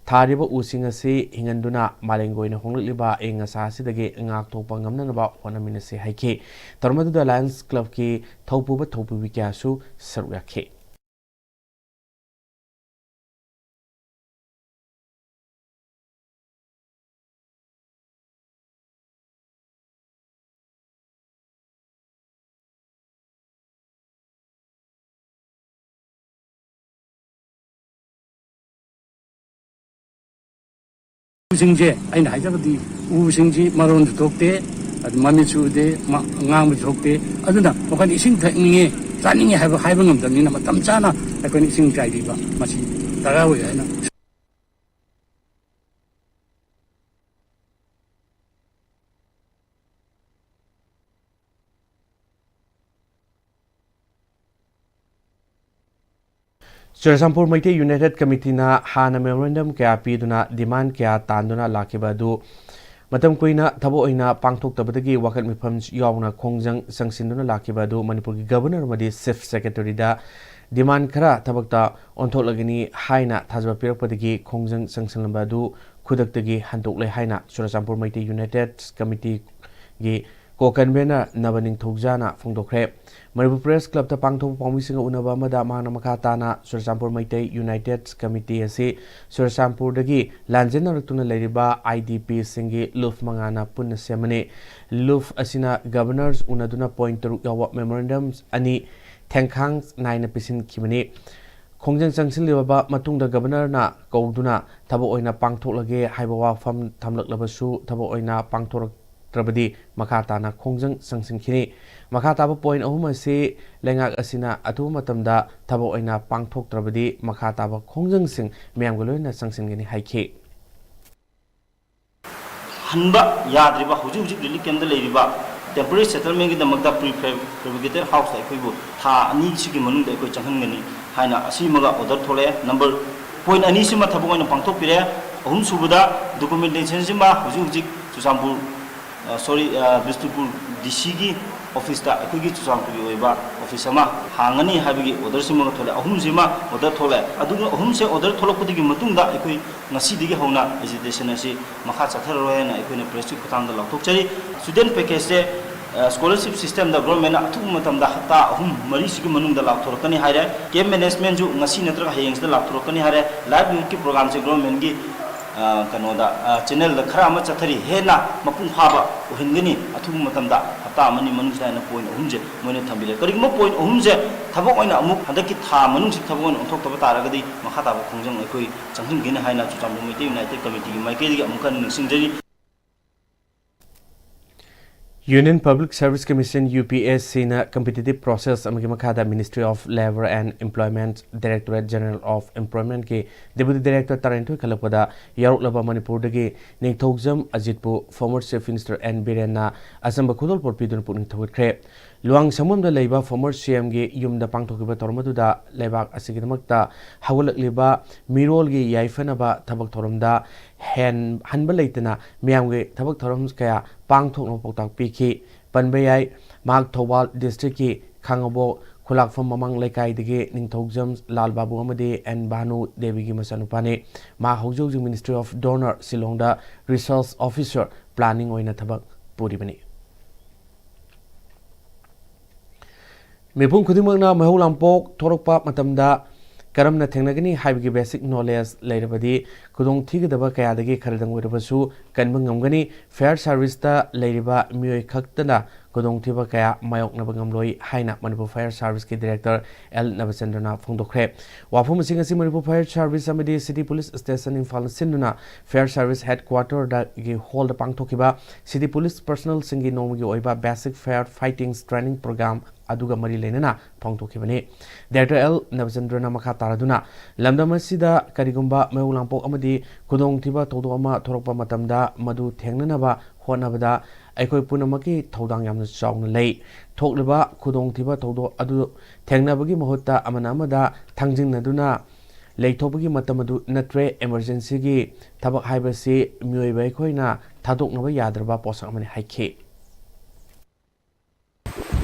ꯊꯥꯔꯤꯕ ꯎꯁꯤꯡ ꯑꯁꯤ ꯍꯤꯡꯍꯟꯗꯨꯅ ꯃꯥꯂꯦꯝꯒꯤ ꯑꯣꯏꯅ ꯍꯣꯡꯂꯛꯂꯤꯕ ꯑꯏꯪ ꯑꯁꯥ ꯑꯁꯤꯗꯒꯤ ꯉꯥꯛꯊꯣꯛꯄ ꯉꯝꯅꯅꯕ ꯍꯣꯠꯅꯃꯤꯟꯅꯁꯤ ꯍꯥꯏꯈꯤ꯫ ꯊꯧꯔꯝ ꯑꯗꯨꯗ Lions Clubꯀꯤ ꯊꯧꯄꯨꯕ ꯊꯧꯄꯨꯕꯤ ꯀꯌꯥꯁꯨ ꯁꯔꯨꯛ ꯌꯥꯈꯤ꯫ ꯎꯁꯤꯡꯁꯦ ꯑꯩꯅ ꯍꯥꯏꯖꯕꯗꯤ ꯎꯁꯤꯡꯁꯤ ꯃꯔꯣꯟꯁꯨ ꯊꯣꯛꯇꯦ, ꯑꯗꯨ ꯃꯃꯤꯠꯁꯨ ꯎꯗꯦ, ꯃ-, ꯉꯥꯡꯕꯁꯨ ꯊꯣꯛꯇꯦ꯫ ꯑꯗꯨꯅ ꯃꯈꯣꯏꯅ ꯏꯁꯤꯡ ꯊꯛꯅꯤꯡꯉꯦ, ꯆꯥꯅꯤꯡꯉꯦ ꯍꯥꯏꯕ ꯍꯥꯏꯕ ꯉꯝꯗꯕꯅꯤꯅ ꯃꯇꯝ ꯆꯥꯅ ꯑꯩꯈꯣꯏꯅ ꯏꯁꯤꯡ ꯆꯥꯏꯕꯤꯕ ꯃꯁꯤ ꯗꯔꯀꯥꯔ ꯑꯣꯏ ꯍꯥꯏꯅ ꯆꯨꯔꯆꯥꯟꯄꯨꯔ ꯃꯩꯇꯩ ꯌꯨꯅꯥꯏꯇꯦꯗ ꯀꯃꯤꯇꯤꯅ ꯍꯥꯟꯅ ꯃꯦꯃꯣꯔꯦꯟꯗꯝ ꯀꯌꯥ ꯄꯤꯗꯨꯅ ꯗꯤꯃꯥꯟ ꯀꯌꯥ ꯇꯥꯟꯗꯨꯅ ꯂꯥꯛꯈꯤꯕ ꯑꯗꯨ ꯃꯇꯝ ꯀꯨꯏꯅ ꯊꯕꯛ ꯑꯣꯏꯅ ꯄꯥꯡꯊꯣꯛꯇꯕꯗꯒꯤ ꯋꯥꯀꯠ ꯃꯤꯐꯝ ꯌꯥꯎꯅ ꯈꯣꯡꯖꯪ ꯆꯪꯁꯤꯟꯗꯨꯅ ꯂꯥꯛꯈꯤꯕ ꯑꯗꯨ ꯃꯅꯤꯄꯨꯔꯒꯤ ꯒꯕꯔꯅꯔ ꯑꯃꯗꯤ ꯆꯤꯐ ꯁꯦꯀ꯭ꯔꯦꯇꯔꯤꯗ ꯗꯤꯃꯥꯟ ꯈꯔ ꯊꯕꯛꯇ ꯑꯣꯟꯊꯣꯛꯂꯒꯅꯤ ꯍꯥꯏꯅ ꯊꯥꯖꯕ ꯄꯤꯔꯛꯄꯗꯒꯤ ꯈꯣꯡꯖꯪ ꯆꯪꯁꯤꯜꯂꯝꯕ ꯑꯗꯨ ꯈꯨꯗꯛꯇꯒꯤ ꯍꯟꯗꯣꯛꯂꯦ ꯍꯥꯏꯅ ꯆꯨꯔꯆꯥꯟꯄꯨꯔ ꯃꯩꯇꯩ ꯌꯨꯅꯥꯏꯇꯦꯗ ꯀꯃꯤꯇꯤꯒꯤ ꯀꯣ ꯀꯟꯚꯦꯅꯔ ꯅꯕ ꯅꯤꯡꯊꯧꯖꯥꯅ ꯐꯣꯡꯗꯣꯛꯈ꯭ꯔꯦ꯫ ꯃꯅꯤꯄꯨꯔ ꯄ꯭ꯔꯦꯁ ꯀ꯭ꯂꯕꯇ ꯄꯥꯡꯊꯣꯛꯄ ꯄꯥꯎꯃꯤꯁꯤꯡꯒ ꯎꯅꯕ ꯑꯃꯗ ꯃꯍꯥꯛꯅ ꯃꯈꯥ ꯇꯥꯅ ꯆꯨꯔꯆꯥꯟꯄꯨꯔ ꯃꯩꯇꯩ ꯌꯨꯅꯥꯏꯇꯦꯗ ꯀꯃꯤꯇꯤ ꯑꯁꯤ ꯆꯨꯔꯆꯥꯟꯄꯨꯔꯗꯒꯤ ꯂꯥꯟꯖꯦꯟꯅꯔꯛꯇꯨꯅ ꯂꯩꯔꯤꯕ ꯑꯥꯏ ꯗꯤ ꯄꯤꯁꯤꯡꯒꯤ ꯂꯨꯞ ꯃꯉꯥꯅ ꯄꯨꯟꯅ ꯁꯦꯝꯕꯅꯤ꯫ ꯂꯨꯞ ꯑꯁꯤꯅ ꯒꯕꯔꯅꯔꯁ ꯎꯅꯗꯨꯅ ꯄꯣꯏꯟꯠ ꯇꯔꯨꯛ ꯌꯥꯎꯕ ꯃꯦꯃꯣꯔꯦꯟꯗꯝ ꯑꯅꯤ ꯊꯦꯡꯈꯥꯡ ꯅꯥꯏꯅ ꯄꯤꯁꯤꯟꯈꯤꯕꯅꯤ꯫ ꯈꯣꯡꯖꯪ ꯆꯪꯁꯤꯜꯂꯕ ꯃꯇꯨꯡꯗ ꯒꯕꯔꯅꯔꯅ ꯀꯧꯗꯨꯅ ꯊꯕꯛ ꯑꯣꯏꯅ ꯄꯥꯡꯊꯣꯛꯂꯒꯦ ꯍꯥꯏꯕ ꯋꯥꯐꯝ ꯊꯝꯂꯛꯂꯕꯁꯨ ꯊꯕꯛ ꯑꯣꯏꯅ ꯄꯥꯡꯊꯣꯔꯛꯇ꯭ꯔꯕꯗꯤ ꯃꯈꯥ ꯇꯥꯅ ꯈꯣꯡꯖꯪ ꯆꯪꯁꯤꯟꯈꯤꯅꯤ꯫ ꯃꯈꯥ ꯇꯥꯕ ꯄꯣꯏꯟꯠ ꯑꯍꯨꯝ ꯑꯁꯤ ꯂꯩꯉꯥꯛ ꯑꯁꯤꯅ ꯑꯊꯨꯕ ꯃꯇꯝꯗ ꯊꯕꯛ ꯑꯣꯏꯅ ꯄꯥꯡꯊꯣꯛꯇ꯭ꯔꯕꯗꯤ ꯃꯈꯥ ꯇꯥꯕ ꯈꯣꯡꯖꯪꯁꯤꯡ ꯃꯤꯌꯥꯝꯒ ꯂꯣꯏꯅꯅ ꯆꯪꯁꯤꯟꯒꯅꯤ ꯍꯥꯏꯈꯤ꯫ ꯍꯟꯕ ꯌꯥꯗ꯭ꯔꯤꯕ, ꯍꯧꯖꯤꯛ ꯍꯧꯖꯤꯛ ꯔꯤꯂꯤꯐ ꯀꯦꯝꯞꯇ ꯂꯩꯔꯤꯕ, ꯇꯦꯝꯄꯣꯔꯦꯔꯤ ꯁꯦꯇꯜꯃꯦꯟꯒꯤꯗꯃꯛꯇ ꯄ꯭ꯔꯤ ꯐꯦꯕ꯭ꯔꯤꯀꯦꯇꯦꯗ ꯍꯥꯎꯁꯇ ꯑꯩꯈꯣꯏꯕꯨ ꯊꯥ ꯑꯅꯤꯁꯤꯒꯤ ꯃꯅꯨꯡꯗ ꯑꯩꯈꯣꯏ ꯆꯪꯍꯟꯒꯅꯤ ꯍꯥꯏꯅ ꯑꯁꯤꯃꯒ ꯑꯣꯔꯗꯔ ꯊꯣꯛꯂꯛꯑꯦ꯫ ꯅꯝꯕꯔ ꯄꯣꯏꯟꯠ ꯑꯅꯤꯁꯤꯃ ꯊꯕꯛ ꯑꯣꯏꯅ ꯄꯥꯡꯊꯣꯛꯄꯤꯔꯦ꯫ ꯑꯍꯨꯝꯁꯨꯕꯗ ꯗꯣꯀꯨꯃꯦꯟꯇꯦꯁꯟꯁꯤꯃ ꯍꯧꯖꯤꯛ ꯍꯧꯖꯤꯛ ꯆꯨꯔꯆꯥꯟꯄꯨꯔ, ꯑ, ꯁꯣꯔꯤ, ꯑ, ꯕꯤꯁꯅꯨꯄꯨꯔ ꯗꯤ ꯁꯤꯒꯤ ꯑꯣꯐꯤꯁꯇ ꯑꯩꯈꯣꯏꯒꯤ ꯆꯨꯔꯆꯥꯟꯄꯨꯔꯒꯤ ꯑꯣꯏꯕ ꯑꯣꯐꯤꯁ ꯑꯃ ꯍꯥꯡꯒꯅꯤ ꯍꯥꯏꯕꯒꯤ ꯑꯣꯔꯗꯔꯁꯤꯃꯒ ꯊꯣꯛꯂꯛꯑꯦ꯫ ꯑꯍꯨꯝꯁꯤꯃ ꯑꯣꯔꯗꯔ ꯊꯣꯛꯂꯛꯑꯦ꯫ ꯑꯗꯨꯒ ꯑꯍꯨꯝꯁꯦ ꯑꯣꯔꯗꯔ ꯊꯣꯛꯂꯛꯄꯗꯒꯤ ꯃꯇꯨꯡꯗ ꯑꯩꯈꯣꯏ ꯉꯁꯤꯗꯒꯤ ꯍꯧꯅ ꯑꯦꯖꯤꯇꯦꯁꯟ ꯑꯁꯤ ꯃꯈꯥ ꯆꯠꯊꯔꯔꯣꯏ ꯍꯥꯏꯅ ꯑꯩꯈꯣꯏꯅ ꯄ꯭ꯔꯦꯁꯀꯤ ꯈꯨꯠꯊꯥꯡꯗ ꯂꯥꯎꯊꯣꯛꯆꯔꯤ꯫ ꯁ꯭ꯇꯨꯗꯦꯟꯠ ꯄꯦꯀꯦꯖꯁꯦ, ꯑ, ꯁ꯭ꯀꯣꯂꯔꯁꯤꯞ ꯁꯤꯁꯇꯦꯝꯗ ꯒꯣꯔꯃꯦꯟꯅ ꯑꯊꯨꯕ ꯃꯇꯝꯗ ꯍꯞꯇꯥ ꯑꯍꯨꯝ ꯃꯔꯤꯁꯤꯒꯤ ꯃꯅꯨꯡꯗ ꯂꯥꯎꯊꯣꯔꯛꯀꯅꯤ ꯍꯥꯏꯔꯦ꯫ ꯀꯦꯝꯞ ꯃꯦꯅꯦꯖꯃꯦꯟꯁꯨ ꯉꯁꯤ ꯅꯠꯇ꯭ꯔꯒ ꯍꯌꯦꯡꯁꯤꯗ ꯂꯥꯎꯊꯣꯔꯛꯀꯅꯤ ꯍꯥꯏꯔꯦ꯫ ꯂꯥꯏꯚꯂꯤꯍꯨꯗꯀꯤ ꯄ꯭ꯔꯣꯒ꯭ꯔꯥꯝꯁꯦ ꯒꯣꯔꯃꯦꯟꯒꯤ, ꯑ, ꯀꯩꯅꯣꯗ, ꯑ, ꯆꯦꯅꯦꯜꯗ ꯈꯔ ꯑꯃ ꯆꯠꯊꯔꯤ꯫ ꯍꯦꯟꯅ ꯃꯄꯨꯡ ꯐꯥꯕ ꯑꯣꯏꯍꯟꯒꯅꯤ ꯑꯊꯨꯕ ꯃꯇꯝꯗ, ꯍꯞꯇꯥ ꯑꯃꯅꯤ ꯃꯅꯨꯡꯁꯤꯗ ꯍꯥꯏꯅ ꯄꯣꯏꯟꯠ ꯑꯍꯨꯝꯁꯦ ꯃꯣꯏꯅ ꯊꯝꯕꯤꯔꯦ꯫ ꯀꯔꯤꯒꯨꯝꯕ ꯄꯣꯏꯟꯠ ꯑꯍꯨꯝꯁꯦ ꯊꯕꯛ ꯑꯣꯏꯅ ꯑꯃꯨꯛ ꯍꯟꯗꯛꯀꯤ ꯊꯥ ꯃꯅꯨꯡꯁꯤꯗ ꯊꯕꯛ ꯑꯣꯏꯅ ꯑꯣꯟꯊꯣꯛꯇꯕ ꯇꯥꯔꯒꯗꯤ ꯃꯈꯥ ꯇꯥꯕ ꯈꯣꯡꯖꯪ ꯑꯩꯈꯣꯏ ꯆꯪꯍꯟꯒꯅꯤ ꯍꯥꯏꯅ ꯆꯨꯔꯆꯥꯟꯄꯨꯔ ꯃꯩꯇꯩ ꯌꯨꯅꯥꯏꯇꯦꯗ ꯀꯃꯤꯇꯤꯒꯤ ꯃꯥꯏꯀꯩꯗꯒꯤ ꯑꯃꯨꯛꯀ ꯍꯟꯅ ꯅꯤꯡꯁꯤꯡꯖꯔꯤ꯫ Union Public Service Commission, U P S C ꯅ competitive process ꯑꯃꯒꯤ ꯃꯈꯥꯗ Ministry of Labour and Employment, Directorate General of Employment ꯀꯤ Deputy Director ꯇꯔꯥꯅꯤꯊꯣꯏ ꯈꯜꯂꯛꯄꯗ ꯌꯥꯎꯔꯛꯂꯕ ꯃꯅꯤꯄꯨꯔꯗꯒꯤ ꯅꯤꯡꯊꯧꯖꯝ ꯑꯖꯤꯠꯄꯨ former Chief Minister N ꯕꯤꯔꯦꯟꯅ ꯑꯆꯝꯕ ꯈꯨꯗꯣꯜꯄꯣꯠ ꯄꯤꯗꯨꯅ ꯄꯨꯛꯅꯤꯡ ꯊꯧꯒꯠꯈ꯭ꯔꯦ꯫ ꯂꯨꯋꯥꯡꯁꯪꯕꯝꯗ ꯂꯩꯕ former C M ꯒꯤ ꯌꯨꯝꯗ ꯄꯥꯡꯊꯣꯛꯈꯤꯕ ꯊꯧꯔꯝ ꯑꯗꯨꯗ ꯂꯩꯕꯥꯛ ꯑꯁꯤꯒꯤꯗꯃꯛꯇ ꯍꯧꯒꯠꯂꯛꯂꯤꯕ ꯃꯤꯔꯣꯜꯒꯤ ꯌꯥꯏꯐꯅꯕ ꯊꯕꯛ ꯊꯧꯔꯝꯗ ꯍꯦꯟ-, ꯍꯟꯕ ꯂꯩꯇꯅ ꯃꯤꯌꯥꯝꯒꯤ ꯊꯕꯛ ꯊꯧꯔꯝ ꯀꯌꯥ ꯄꯥꯡꯊꯣꯛꯅꯕ ꯄꯥꯎꯇꯥꯛ ꯄꯤꯈꯤ꯫ ꯄꯟꯕ ꯌꯥꯏ, ꯃꯍꯥꯛ ꯊꯧꯕꯥꯜ district ꯀꯤ ꯈꯥꯉꯕꯣꯛ ꯈꯨꯂꯥꯛꯐꯝ ꯃꯃꯥꯡ ꯂꯩꯀꯥꯏꯗꯒꯤ ꯅꯤꯡꯊꯧꯖꯝ ꯂꯥꯜ ꯕꯥꯕꯨ ꯑꯃꯗꯤ ꯑꯦꯟ ꯚꯥꯅꯨ ꯗꯦꯕꯤꯒꯤ ꯃꯆꯥꯅꯨꯄꯥꯅꯤ꯫ ꯃꯍꯥꯛ ꯍꯧꯖꯤꯛ ꯍꯧꯖꯤꯛ Ministry of DoNER ꯁꯤꯂꯣꯡꯗ Research Officer Planning ꯑꯣꯏꯅ ꯊꯕꯛ ꯄꯨꯔꯤꯕꯅꯤ꯫ ꯃꯤꯄꯨꯝ ꯈꯨꯗꯤꯡꯃꯛꯅ ꯃꯩꯍꯧ ꯂꯥꯡꯄꯣꯛ ꯊꯣꯔꯛꯄ ꯃꯇꯝꯗ ꯀꯔꯝꯅ ꯊꯦꯡꯅꯒꯅꯤ ꯍꯥꯏꯕꯒꯤ basic knowledge ꯂꯩꯔꯕꯗꯤ ꯈꯨꯗꯣꯡ ꯊꯤꯒꯗꯕ ꯀꯌꯥꯗꯒꯤ ꯈꯔꯗꯪ ꯑꯣꯏꯔꯕꯁꯨ ꯀꯟꯕ ꯉꯝꯒꯅꯤ꯫ Fire service ꯇ ꯂꯩꯔꯤꯕ ꯃꯤꯑꯣꯏ ꯈꯛꯇꯅ ꯈꯨꯗꯣꯡꯊꯤꯕ ꯀꯌꯥ ꯃꯥꯌꯣꯛꯅꯕ ꯉꯝꯂꯣꯏ ꯍꯥꯏꯅ ꯃꯅꯤꯄꯨꯔ Fire Service ꯀꯤ Director ꯑꯦꯜ ꯅꯕꯆꯟꯗ꯭ꯔꯅ ꯐꯣꯡꯗꯣꯛꯈ꯭ꯔꯦ꯫ ꯋꯥꯐꯝ ꯑꯁꯤꯡ ꯑꯁꯤ ꯃꯅꯤꯄꯨꯔ Fire Service ꯑꯃꯗꯤ City Police Station ꯏꯝꯐꯥꯜꯅ ꯁꯤꯟꯗꯨꯅ Fire Service Headquarter ꯗꯒꯤ hall ꯗ ꯄꯥꯡꯊꯣꯛꯈꯤꯕ City Police Personnel ꯁꯤꯡꯒꯤ ꯅꯣꯡꯃꯒꯤ ꯑꯣꯏꯕ Basic Fire Fighting Training Program ꯑꯗꯨꯒ ꯃꯔꯤ ꯂꯩꯅꯅ ꯐꯣꯡꯗꯣꯛꯈꯤꯕꯅꯤ꯫ Director ꯑꯦꯜ ꯅꯕꯆꯟꯗ꯭ꯔꯅ ꯃꯈꯥ ꯇꯥꯔꯗꯨꯅ, ꯂꯝꯗꯝ ꯑꯁꯤꯗ ꯀꯔꯤꯒꯨꯝꯕ ꯃꯩꯍꯧ ꯂꯥꯡꯄꯣꯛ ꯑꯃꯗꯤ ꯈꯨꯗꯣꯡꯊꯤꯕ ꯊꯧꯗꯣꯛ ꯑꯃ ꯊꯣꯔꯛꯄ ꯃꯇꯝꯗ ꯃꯗꯨ ꯊꯦꯡꯅꯅꯕ ꯍꯣꯠꯅꯕꯗ ꯑꯩꯈꯣꯏ ꯄꯨꯝꯅꯃꯛꯀꯤ ꯊꯧꯗꯥꯡ ꯌꯥꯝꯅ ꯆꯥꯎꯅ ꯂꯩ꯫ ꯊꯣꯛꯂꯤꯕ ꯈꯨꯗꯣꯡꯊꯤꯕ ꯊꯧꯗꯣꯛ ꯑꯗꯨ ꯊꯦꯡꯅꯕꯒꯤ ꯃꯍꯨꯠꯇ ꯑꯃꯅ ꯑꯃꯗ ꯊꯥꯡꯖꯤꯡꯅꯗꯨꯅ ꯂꯩꯊꯣꯛꯄꯒꯤ ꯃꯇꯝ ꯑꯗꯨ ꯅꯠꯇ꯭ꯔꯦ꯫ Emergency ꯒꯤ ꯊꯕꯛ ꯍꯥꯏꯕꯁꯤ ꯃꯤꯑꯣꯏꯕ ꯑꯩꯈꯣꯏꯅ ꯊꯥꯗꯣꯛꯅꯕ ꯌꯥꯗ꯭ꯔꯕ ꯄꯣꯠꯁꯛ ꯑꯃꯅꯤ ꯍꯥꯏꯈꯤ꯫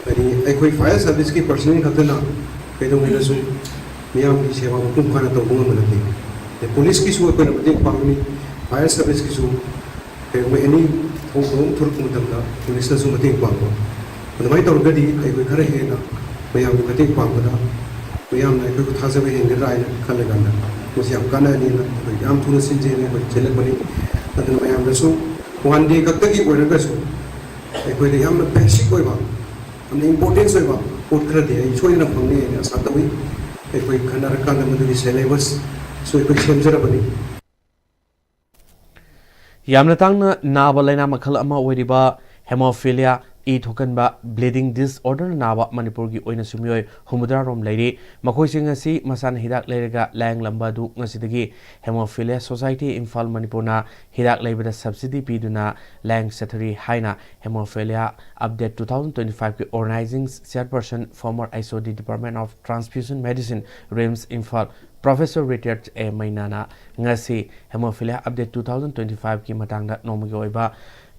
ꯍꯥꯏꯗꯤ ꯑꯩꯈꯣꯏ Fire Service ꯀꯤ personnel ꯈꯛꯇꯅ ꯀꯩꯗꯧꯉꯩꯗꯁꯨ ꯃꯤꯌꯥꯝꯒꯤ ꯁꯦꯕꯥ ꯃꯄꯨꯡ ꯐꯥꯅ ꯇꯧꯕ ꯉꯝꯕ ꯅꯠꯇꯦ꯫ ꯑꯗꯩ police ꯀꯤꯁꯨ ꯑꯩꯈꯣꯏꯅ ꯃꯇꯦꯡ ꯄꯥꯡꯒꯅꯤ, Fire Service ꯀꯤꯁꯨ ꯀꯩꯒꯨꯝꯕ any ꯊꯧꯗꯣꯛ ꯑꯃ ꯊꯣꯛꯂꯛꯄ ꯃꯇꯝꯗ police ꯅꯁꯨ ꯃꯇꯦꯡ ꯄꯥꯡꯕ꯫ ꯑꯗꯨꯃꯥꯏꯅ ꯇꯧꯔꯒꯗꯤ ꯑꯩꯈꯣꯏ ꯈꯔ ꯍꯦꯟꯅ ꯃꯌꯥꯝꯒꯤ ꯃꯇꯦꯡ ꯄꯥꯡꯕꯗ ꯃꯌꯥꯝꯅ ꯑꯩꯈꯣꯏꯕꯨ ꯊꯥꯖꯕ ꯍꯦꯟꯒꯗ꯭ꯔꯥ ꯍꯥꯏꯅ ꯈꯜꯂꯀꯥꯟꯗ ꯃꯁꯤ ꯌꯥꯝ ꯀꯥꯟꯅꯒꯅꯤꯅ ꯑꯩꯈꯣꯏ ꯌꯥꯝ ꯊꯨꯅ ꯁꯤꯟꯖꯦꯅ ꯑꯩꯈꯣꯏ ꯁꯤꯜꯂꯛꯄꯅꯤ꯫ ꯑꯗꯨꯅ ꯃꯌꯥꯝꯗꯁꯨ one day ꯈꯛꯇꯒꯤ ꯑꯣꯏꯔꯒꯁꯨ ꯑꯩꯈꯣꯏꯗ ꯌꯥꯝꯅ basic ꯑꯣꯏꯕ, ꯌꯥꯝꯅ importance ꯑꯣꯏꯕ ꯄꯣꯠ ꯈꯔꯗꯤ ꯑꯩ ꯁꯣꯏꯗꯅ ꯐꯪꯅꯤ ꯍꯥꯏꯅ ꯑꯁꯥ ꯇꯧꯏ꯫ ꯑꯩꯈꯣꯏ ꯈꯟꯅꯔꯀꯥꯟꯗ ꯃꯗꯨꯒꯤ syllabus ꯁꯨ ꯑꯩꯈꯣꯏ ꯁꯦꯝꯖꯔꯕꯅꯤ꯫ ꯌꯥꯝꯅ ꯇꯥꯡꯅ ꯅꯥꯕ ꯂꯥꯏꯅꯥ ꯃꯈꯜ ꯑꯃ ꯑꯣꯏꯔꯤꯕ Hemophilia, ꯏ ꯊꯣꯛꯀꯟꯕ bleeding disorder ꯅꯥꯕ ꯃꯅꯤꯄꯨꯔꯒꯤ ꯑꯣꯏꯅꯁꯨ ꯃꯤꯑꯣꯏ ꯍꯨꯝꯐꯨꯇꯔꯥ ꯔꯣꯝ ꯂꯩꯔꯤ꯫ ꯃꯈꯣꯏꯁꯤꯡ ꯑꯁꯤ ꯃꯁꯥꯅ ꯍꯤꯗꯥꯛ ꯂꯩꯔꯒ ꯂꯥꯌꯦꯡꯂꯝꯕ ꯑꯗꯨ ꯉꯁꯤꯗꯒꯤ Hemophilia Society ꯏꯝꯐꯥꯜ ꯃꯅꯤꯄꯨꯔꯅ ꯍꯤꯗꯥꯛ ꯂꯩꯕꯗ subsidy ꯄꯤꯗꯨꯅ ꯂꯥꯌꯦꯡ ꯆꯠꯊꯔꯤ ꯍꯥꯏꯅ Hemophilia Update two thousand twenty-five ꯀꯤ organizing chairperson, former H O D Department of Transfusion Medicine, RIMS Imphal, Professor Retired ꯑꯦ ꯃꯩꯅꯥꯅ ꯉꯁꯤ Hemophilia Update two thousand twenty-five ꯀꯤ ꯃꯇꯥꯡꯗ ꯅꯣꯡꯃꯒꯤ ꯑꯣꯏꯕ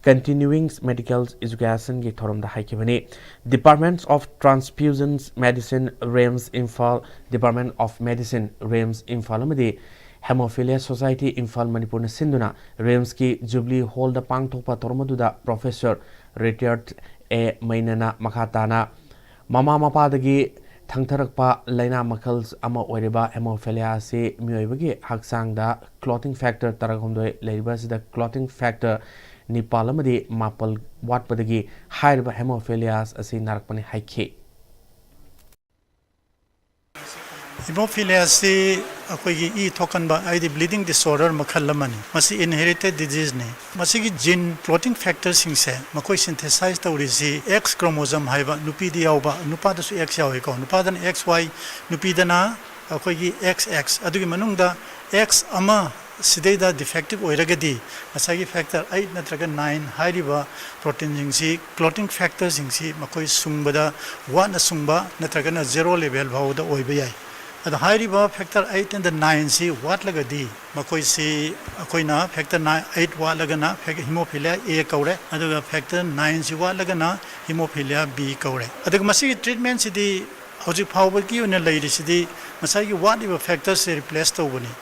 Continuing Medical Education ꯒꯤ ꯊꯧꯔꯝꯗ ꯍꯥꯏꯈꯤꯕꯅꯤ꯫ Department of Transfusion Medicine, RIMS Imphal, Department of Medicine, RIMS Imphal ꯑꯃꯗꯤ Hemophilia Society Imphal ꯃꯅꯤꯄꯨꯔꯅ ꯁꯤꯟꯗꯨꯅ RIMS ꯀꯤ Jubilee Hall ꯗ ꯄꯥꯡꯊꯣꯛꯄ ꯊꯧꯔꯝ ꯑꯗꯨꯗ Professor Retired ꯑꯦ ꯃꯩꯅꯥꯅ ꯃꯈꯥ ꯇꯥꯅ ꯃꯃꯥ ꯃꯄꯥꯗꯒꯤ ꯊꯪꯊꯔꯛꯄ ꯂꯥꯏꯅꯥ ꯃꯈꯜ ꯑꯃ ꯑꯣꯏꯔꯤꯕ Hemophilia ꯑꯁꯤ ꯃꯤꯑꯣꯏꯕꯒꯤ ꯍꯛꯆꯥꯡꯗ clotting factor ꯇꯔꯥꯍꯨꯝꯗꯣꯏ ꯂꯩꯔꯤꯕ ꯑꯁꯤꯗ clotting factor ꯅꯤꯄꯥꯜ ꯑꯃꯗꯤ ꯃꯥꯄꯜ ꯋꯥꯠꯄꯗꯒꯤ ꯍꯥꯏꯔꯤꯕ Hemophilia ꯑꯁꯤ ꯅꯥꯔꯛꯄꯅꯤ ꯍꯥꯏꯈꯤ꯫ Hemophilia ꯑꯁꯤ ꯑꯩꯈꯣꯏꯒꯤ ꯏ ꯊꯣꯛꯀꯟꯕ ꯍꯥꯏꯗꯤ bleeding disorder ꯃꯈꯜ ꯑꯃꯅꯤ꯫ ꯃꯁꯤ inherited disease ꯅꯤ꯫ ꯃꯁꯤꯒꯤ gene clotting factor ꯁꯤꯡꯁꯦ ꯃꯈꯣꯏ synthesize ꯇꯧꯔꯤꯁꯤ X chromosome ꯍꯥꯏꯕ ꯅꯨꯄꯤꯗ ꯌꯥꯎꯕ, ꯅꯨꯄꯥꯗꯁꯨ X ꯌꯥꯎꯏꯀꯣ, ꯅꯨꯄꯥꯗꯅ X Y, ꯅꯨꯄꯤꯗꯅ ꯑꯩꯈꯣꯏꯒꯤ X X꯫ ꯑꯗꯨꯒꯤ ꯃꯅꯨꯡꯗ X ꯑꯃ ꯁꯤꯗꯩꯗ defective ꯑꯣꯏꯔꯒꯗꯤ ꯉꯁꯥꯏꯒꯤ factor eight ꯅꯠꯇ꯭ꯔꯒ nine ꯍꯥꯏꯔꯤꯕ protein ꯁꯤꯡꯁꯤ, clotting factor ꯁꯤꯡꯁꯤ ꯃꯈꯣꯏ ꯁꯨꯡꯕꯗ ꯋꯥꯠꯅ ꯁꯨꯡꯕ ꯅꯠꯇ꯭ꯔꯒꯅ zero level ꯐꯥꯎꯕꯗ ꯑꯣꯏꯕ ꯌꯥꯏ꯫ ꯑꯗꯣ ꯍꯥꯏꯔꯤꯕ factor eight and nine ꯁꯤ ꯋꯥꯠꯂꯒꯗꯤ ꯃꯈꯣꯏꯁꯤ ꯑꯩꯈꯣꯏꯅ factor eight ꯋꯥꯠꯂꯒꯅ Hemophilia A ꯀꯧꯔꯦ, ꯑꯗꯨꯒ factor nine ꯁꯤ ꯋꯥꯠꯂꯒꯅ Hemophilia B ꯀꯧꯔꯦ꯫ ꯑꯗꯨꯒ ꯃꯁꯤꯒꯤ treatment ꯁꯤꯗꯤ ꯍꯧꯖꯤꯛ ꯐꯥꯎꯕꯒꯤ ꯑꯣꯏꯅ ꯂꯩꯔꯤꯁꯤꯗꯤ ꯉꯁꯥꯏꯒꯤ ꯋꯥꯠꯂꯤꯕ factor ꯁꯦ replace ꯇꯧꯕꯅꯤ꯫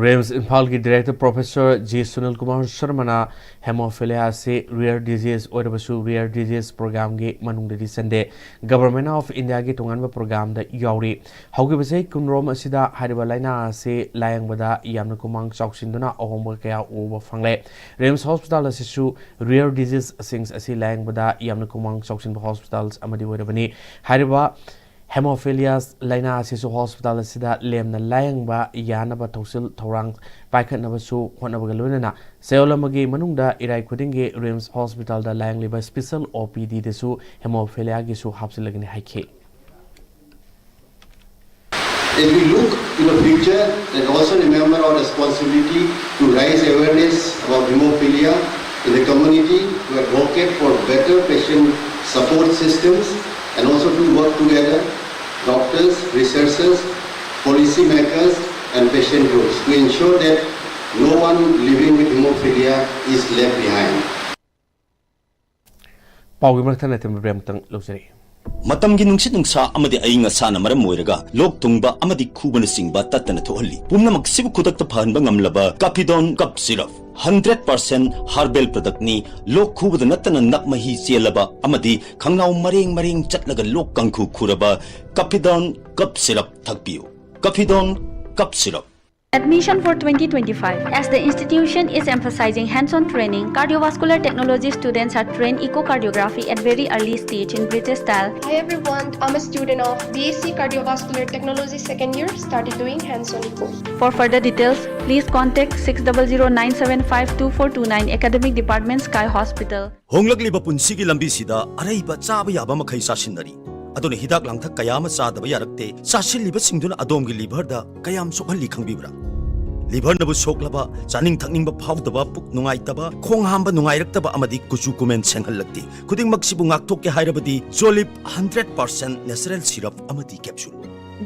RIMS ꯏꯝꯐꯥꯜꯒꯤ Director Professor G Sunil Kumar ꯁꯔꯃꯅ Hemophilia ꯑꯁꯤ rare disease ꯑꯣꯏꯔꯕꯁꯨ rare disease program ꯒꯤ ꯃꯅꯨꯡꯗꯗꯤ ꯆꯟꯗꯦ꯫ Government of India ꯒꯤ ꯇꯣꯉꯥꯟꯕ program ꯗ ꯌꯥꯎꯔꯤ꯫ ꯍꯧꯈꯤꯕ ꯆꯍꯤ ꯀꯨꯟꯔꯣꯝ ꯑꯁꯤꯗ ꯍꯥꯏꯔꯤꯕ ꯂꯥꯏꯅꯥ ꯑꯁꯤ ꯂꯥꯌꯦꯡꯕꯗ ꯌꯥꯝꯅ ꯈꯨꯃꯥꯡ ꯆꯥꯎꯁꯤꯟꯗꯨꯅ ꯑꯍꯣꯡꯕ ꯀꯌꯥ ꯎꯕ ꯐꯪꯂꯦ꯫ RIMS hospital ꯑꯁꯤꯁꯨ rare disease ꯁꯤꯡ ꯑꯁꯤ ꯂꯥꯌꯦꯡꯕꯗ ꯌꯥꯝꯅ ꯈꯨꯃꯥꯡ ꯆꯥꯎꯁꯤꯟꯕ hospitals ꯑꯃꯗꯤ ꯑꯣꯏꯔꯕꯅꯤ꯫ ꯍꯥꯏꯔꯤꯕ Hemophilia ꯂꯥꯏꯅꯥ ꯑꯁꯤꯁꯨ ꯍꯣꯁꯄꯤꯇꯥꯜ ꯑꯁꯤꯗ ꯂꯦꯝꯅ ꯂꯥꯌꯦꯡꯕ ꯌꯥꯅꯕ ꯊꯧꯁꯤꯜ ꯊꯧꯔꯥꯡ ꯄꯥꯏꯈꯠꯅꯕꯁꯨ ꯍꯣꯠꯅꯕꯒ ꯂꯣꯏꯅꯅ ꯆꯌꯣꯜ ꯑꯃꯒꯤ ꯃꯅꯨꯡꯗ ꯏꯔꯥꯏ ꯈꯨꯗꯤꯡꯒꯤ ꯔꯤꯝꯁ ꯍꯣꯁꯄꯤꯇꯥꯜꯗ ꯂꯥꯌꯦꯡꯂꯤꯕ ꯁ꯭ꯄꯤꯁꯦꯜ ꯑꯣ ꯄꯤ ꯗꯤꯗꯁꯨ ꯍꯦꯃꯣꯐꯤꯂꯤꯌꯥꯒꯤꯁꯨ ꯍꯥꯞꯆꯤꯜꯂꯒꯅꯤ ꯍꯥꯏꯈꯤ꯫ As we look to the future, let also remember our responsibility to raise awareness about hemophilia in the community, to advocate for better patient support systems, and also to work together, doctors, researchers, policymakers, and patient groups, to ensure that no one living with hemophilia is left behind. ꯄꯥꯎꯒꯤ ꯃꯔꯛ ꯊꯠꯅ ꯊꯤꯟꯕ break ꯑꯃꯇꯪ ꯂꯧꯖꯔꯤ꯫ ꯃꯇꯝꯒꯤ ꯅꯨꯡꯁꯤꯠ ꯅꯨꯡꯁꯥ ꯑꯃꯗꯤ ꯑꯏꯪ ꯑꯁꯥꯅ ꯃꯔꯝ ꯑꯣꯏꯔꯒ ꯂꯣꯛ ꯊꯨꯡꯕ ꯑꯃꯗꯤ ꯈꯨꯕꯅꯆꯤꯡꯕ ꯇꯠꯇꯅ ꯊꯣꯛꯍꯜꯂꯤ꯫ ꯄꯨꯝꯅꯃꯛꯁꯤꯕꯨ ꯈꯨꯗꯛꯇ ꯐꯍꯟꯕ ꯉꯝꯂꯕ Kafidon cough syrup. Hundred percent herbal ꯄ꯭ꯔꯗꯛꯅꯤ꯫ ꯂꯣꯛ ꯈꯨꯕꯗ ꯅꯠꯇꯅ ꯅꯞ ꯃꯍꯤ ꯆꯦꯜꯂꯕ ꯑꯃꯗꯤ ꯈꯪꯅꯥꯎ ꯃꯔꯦꯡ ꯃꯔꯦꯡ ꯆꯠꯂꯒ ꯂꯣꯛ ꯀꯥꯡꯈꯨ ꯈꯨꯔꯕ ꯀꯥꯐꯤꯗꯣꯟ ꯀꯞ ꯁꯤꯔꯞ ꯊꯛꯄꯤꯌꯨ꯫ Kafidon cough syrup. Admission for twenty twenty-five. As the institution is emphasizing hands-on training, cardiovascular technology students are trained echocardiography at very early stage in British style. Hi everyone, I'm a student of B S C Cardiovascular Technology second year, started doing hands-on echo. For further details, please contact six double zero nine seven five two four two nine, Academic Department, Sky Hospital. ꯍꯣꯡꯂꯛꯂꯤꯕ ꯄꯨꯟꯁꯤꯒꯤ ꯂꯝꯕꯤꯁꯤꯗ ꯑꯔꯩꯕ ꯆꯥꯕ ꯌꯥꯕ ꯃꯈꯩ ꯆꯥꯁꯤꯟꯅꯔꯤ꯫ ꯑꯗꯨꯅ ꯍꯤꯗꯥꯛ ꯂꯥꯡꯊꯛ ꯀꯌꯥ ꯑꯃ ꯆꯥꯗꯕ ꯌꯥꯔꯛꯇꯦ꯫ ꯆꯥꯁꯤꯜꯂꯤꯕꯁꯤꯡꯗꯨꯅ ꯑꯗꯣꯝꯒꯤ ꯂꯤꯚꯔꯗ ꯀꯌꯥꯝ ꯁꯣꯛꯍꯜꯂꯤ ꯈꯪꯕꯤꯕ꯭ꯔꯥ? ꯂꯤꯚꯔꯅꯕꯨ ꯁꯣꯛꯂꯕ, ꯆꯥꯅꯤꯡ ꯊꯛꯅꯤꯡꯕ ꯐꯥꯎꯗꯕ, ꯄꯨꯛ ꯅꯨꯡꯉꯥꯏꯇꯕ, ꯈꯣꯡ ꯍꯥꯝꯕ ꯅꯨꯡꯉꯥꯏꯔꯛꯇꯕ ꯑꯃꯗꯤ ꯀꯨꯆꯨ ꯀꯨꯃꯦꯟ ꯁꯦꯡꯍꯜꯂꯛꯇꯦ꯫ ꯈꯨꯗꯤꯡꯃꯛꯁꯤꯕꯨ ꯉꯥꯛꯊꯣꯛꯀꯦ ꯍꯥꯏꯔꯕꯗꯤ Jolib hundred percent natural syrup ꯑꯃꯗꯤ capsule꯫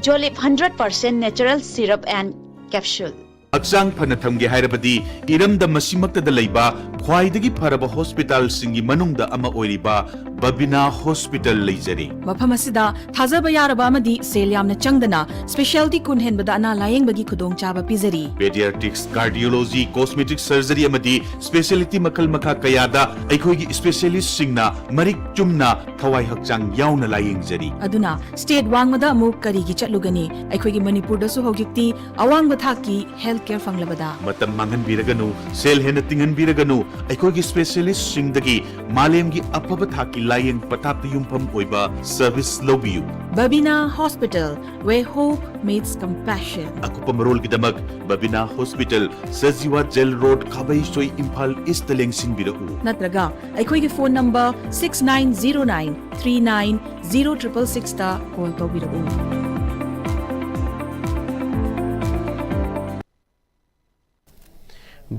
Jolib hundred percent natural syrup and capsule. ꯍꯛꯆꯥꯡ ꯐꯅ ꯊꯝꯒꯦ ꯍꯥꯏꯔꯕꯗꯤ ꯏꯔꯝꯗꯝ ꯑꯁꯤꯃꯛꯇꯗ ꯂꯩꯕ ꯈ꯭ꯋꯥꯏꯗꯒꯤ ꯐꯔꯕ ꯍꯣꯁꯄꯤꯇꯥꯜꯁꯤꯡꯒꯤ ꯃꯅꯨꯡꯗ ꯑꯃ ꯑꯣꯏꯔꯤꯕ ꯕꯕꯤꯅꯥ ꯍꯣꯁꯄꯤꯇꯥꯜ ꯂꯩꯖꯔꯤ꯫ ꯃꯐꯝ ꯑꯁꯤꯗ ꯊꯥꯖꯕ ꯌꯥꯔꯕ ꯑꯃꯗꯤ ꯁꯦꯜ ꯌꯥꯝꯅ ꯆꯪꯗꯅ ꯁ꯭ꯄꯦꯁꯤꯌꯥꯂꯤꯇꯤ ꯀꯨꯟ ꯍꯦꯟꯕꯗ ꯑꯅꯥ ꯂꯥꯌꯦꯡꯕꯒꯤ ꯈꯨꯗꯣꯡꯆꯥꯕ ꯄꯤꯖꯔꯤ꯫ Pediatrics, Cardiology, Cosmetic Surgery ꯑꯃꯗꯤ specialty ꯃꯈꯜ ꯃꯈꯥ ꯀꯌꯥꯗ ꯑꯩꯈꯣꯏꯒꯤ ꯁ꯭ꯄꯦꯁꯤꯌꯦꯂꯤꯁꯁꯤꯡꯅ ꯃꯔꯤꯛ ꯆꯨꯝꯅ ꯊꯋꯥꯏ ꯍꯛꯆꯥꯡ ꯌꯥꯎꯅ ꯂꯥꯌꯦꯡꯖꯔꯤ꯫ ꯑꯗꯨꯅ ꯁ꯭ꯇꯦꯠ ꯋꯥꯡꯃꯗ ꯑꯃꯨꯛ ꯀꯔꯤꯒꯤ ꯆꯠꯂꯨꯒꯅꯤ? ꯑꯩꯈꯣꯏꯒꯤ ꯃꯅꯤꯄꯨꯔꯗꯁꯨ ꯍꯧꯖꯤꯛꯇꯤ ꯑꯋꯥꯡꯕ ꯊꯥꯛꯀꯤ ꯍꯦꯜꯊ ꯀꯦꯌꯔ ꯐꯪꯂꯕꯗ꯫ ꯃꯇꯝ ꯃꯥꯡꯍꯟꯕꯤꯔꯒꯅꯨ, ꯁꯦꯜ ꯍꯦꯟꯅ ꯇꯤꯡꯍꯟꯕꯤꯔꯒꯅꯨ, ꯑꯩꯈꯣꯏꯒꯤ ꯁ꯭ꯄꯦꯁꯤꯌꯦꯂꯤꯁꯁꯤꯡꯗꯒꯤ ꯃꯥꯂꯦꯝꯒꯤ ꯑꯐꯕ ꯊꯥꯛꯀꯤ ꯂꯥꯌꯦꯡ ꯄꯊꯥꯞꯇ ꯌꯨꯝꯐꯝ ꯑꯣꯏꯕ ꯁꯔꯚꯤꯁ ꯂꯧꯕꯤꯌꯨ꯫ Babina Hospital, where hope meets compassion. ꯑꯀꯨꯞꯄ ꯃꯔꯣꯜꯒꯤꯗꯃꯛ Babina hospital, Sajiwa jail road, Khabeisoi, Imphal East ꯂꯦꯡꯁꯤꯟꯕꯤꯔꯛꯎ꯫ ꯅꯠꯇ꯭ꯔꯒ ꯑꯩꯈꯣꯏꯒꯤ phone number six nine zero nine three nine zero triple six ꯇ call ꯇꯧꯕꯤꯔꯛꯎ꯫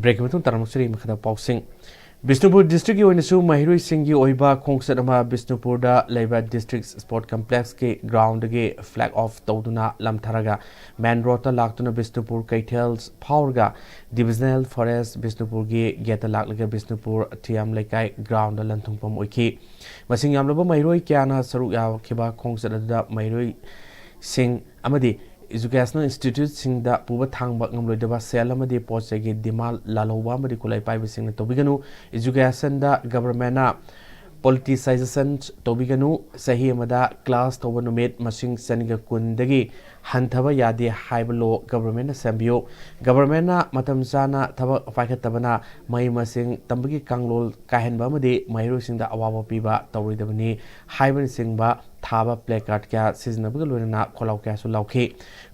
ꯕ꯭ꯔꯦꯛꯀꯤ ꯃꯇꯨꯡ ꯇꯥꯔꯝꯂꯛꯆꯔꯤ ꯃꯈꯥꯗ ꯄꯥꯎꯁꯤꯡ꯫ ꯕꯤꯁꯅꯨꯄꯨꯔ ꯗꯤꯁꯇ꯭ꯔꯤꯛꯀꯤ ꯑꯣꯏꯅꯁꯨ ꯃꯍꯩꯔꯣꯏꯁꯤꯡꯒꯤ ꯑꯣꯏꯕ ꯈꯣꯡꯆꯠ ꯑꯃ ꯕꯤꯁꯅꯨꯄꯨꯔꯗ ꯂꯩꯕ ꯗꯤꯁꯇ꯭ꯔꯤꯛ ꯁ꯭ꯄꯣꯔꯠ ꯀꯝꯄ꯭ꯂꯦꯛꯁꯀꯤ ꯒ꯭ꯔꯥꯎꯟꯗꯒꯤ ꯐ꯭ꯂꯦꯒ ꯑꯣꯐ ꯇꯧꯗꯨꯅ ꯂꯝꯊꯔꯒ ꯃꯦꯟ ꯔꯣꯗꯇ ꯂꯥꯛꯇꯨꯅ ꯕꯤꯁꯅꯨꯄꯨꯔ ꯀꯩꯊꯦꯜ ꯐꯥꯎꯔꯒ ꯗꯤꯚꯤꯖꯅꯦꯜ ꯐꯣꯔꯦꯁ ꯕꯤꯁꯅꯨꯄꯨꯔꯒꯤ ꯒꯦꯠꯇ ꯂꯥꯛꯂꯒ ꯕꯤꯁꯅꯨꯄꯨꯔ ꯊꯤꯌꯥꯝ ꯂꯩꯀꯥꯏ ꯒ꯭ꯔꯥꯎꯟꯗ ꯂꯟꯊꯨꯡꯐꯝ ꯑꯣꯏꯈꯤ꯫ ꯃꯁꯤꯡ ꯌꯥꯝꯂꯕ ꯃꯍꯩꯔꯣꯏ ꯀꯌꯥꯅ ꯁꯔꯨꯛ ꯌꯥꯈꯤꯕ ꯈꯣꯡꯆꯠ ꯑꯗꯨꯗ ꯃꯍꯩꯔꯣꯏꯁꯤꯡ ꯑꯃꯗꯤ ꯏꯖꯨꯀꯦꯁꯅꯦꯜ ꯏꯟꯁꯇꯤꯇ꯭ꯌꯨꯠꯁꯤꯡꯗ ꯄꯨꯕ ꯊꯥꯡꯕ ꯉꯝꯂꯣꯏꯗꯕ ꯁꯦꯜ ꯑꯃꯗꯤ ꯄꯣꯠ ꯆꯩꯒꯤ ꯗꯤꯃꯥꯟ ꯂꯥꯜꯍꯧꯕ ꯑꯃꯗꯤ ꯈꯨꯠꯂꯥꯏ ꯄꯥꯏꯕꯁꯤꯡꯅ ꯇꯧꯕꯤꯒꯅꯨ꯫ ꯏꯖꯨꯀꯦꯁꯟꯗ ꯒꯕꯔꯃꯦꯟꯅ ꯄꯣꯂꯤꯇꯤꯁꯥꯏꯖꯦꯁꯟ ꯇꯧꯕꯤꯒꯅꯨ꯫ ꯆꯍꯤ ꯑꯃꯗ ꯀ꯭ꯂꯥꯁ ꯇꯧꯕ ꯅꯨꯃꯤꯠ ꯃꯁꯤꯡ ꯆꯅꯤꯒ ꯀꯨꯟꯗꯒꯤ ꯍꯟꯊꯕ ꯌꯥꯗꯦ ꯍꯥꯏꯕ ꯂꯣ ꯒꯕꯔꯃꯦꯟꯅ ꯁꯦꯝꯕꯤꯌꯨ꯫ ꯒꯕꯔꯃꯦꯟꯅ ꯃꯇꯝ ꯆꯥꯅ ꯊꯕꯛ ꯄꯥꯏꯈꯠꯇꯕꯅ ꯃꯍꯩ ꯃꯁꯤꯡ ꯇꯝꯕꯒꯤ ꯀꯥꯡꯂꯣꯟ ꯀꯥꯏꯍꯟꯕ ꯑꯃꯗꯤ ꯃꯍꯩꯔꯣꯏꯁꯤꯡꯗ ꯑꯋꯥꯕ ꯄꯤꯕ ꯇꯧꯔꯣꯏꯗꯕꯅꯤ ꯍꯥꯏꯕꯅꯆꯤꯡꯕ ꯊꯥꯕ ꯄ꯭ꯂꯦ ꯀꯥꯔꯗ ꯀꯌꯥ ꯁꯤꯖꯤꯟꯅꯕꯒ ꯂꯣꯏꯅꯅ ꯈꯣꯜꯂꯥꯎ ꯀꯌꯥꯁꯨ ꯂꯥꯎꯈꯤ꯫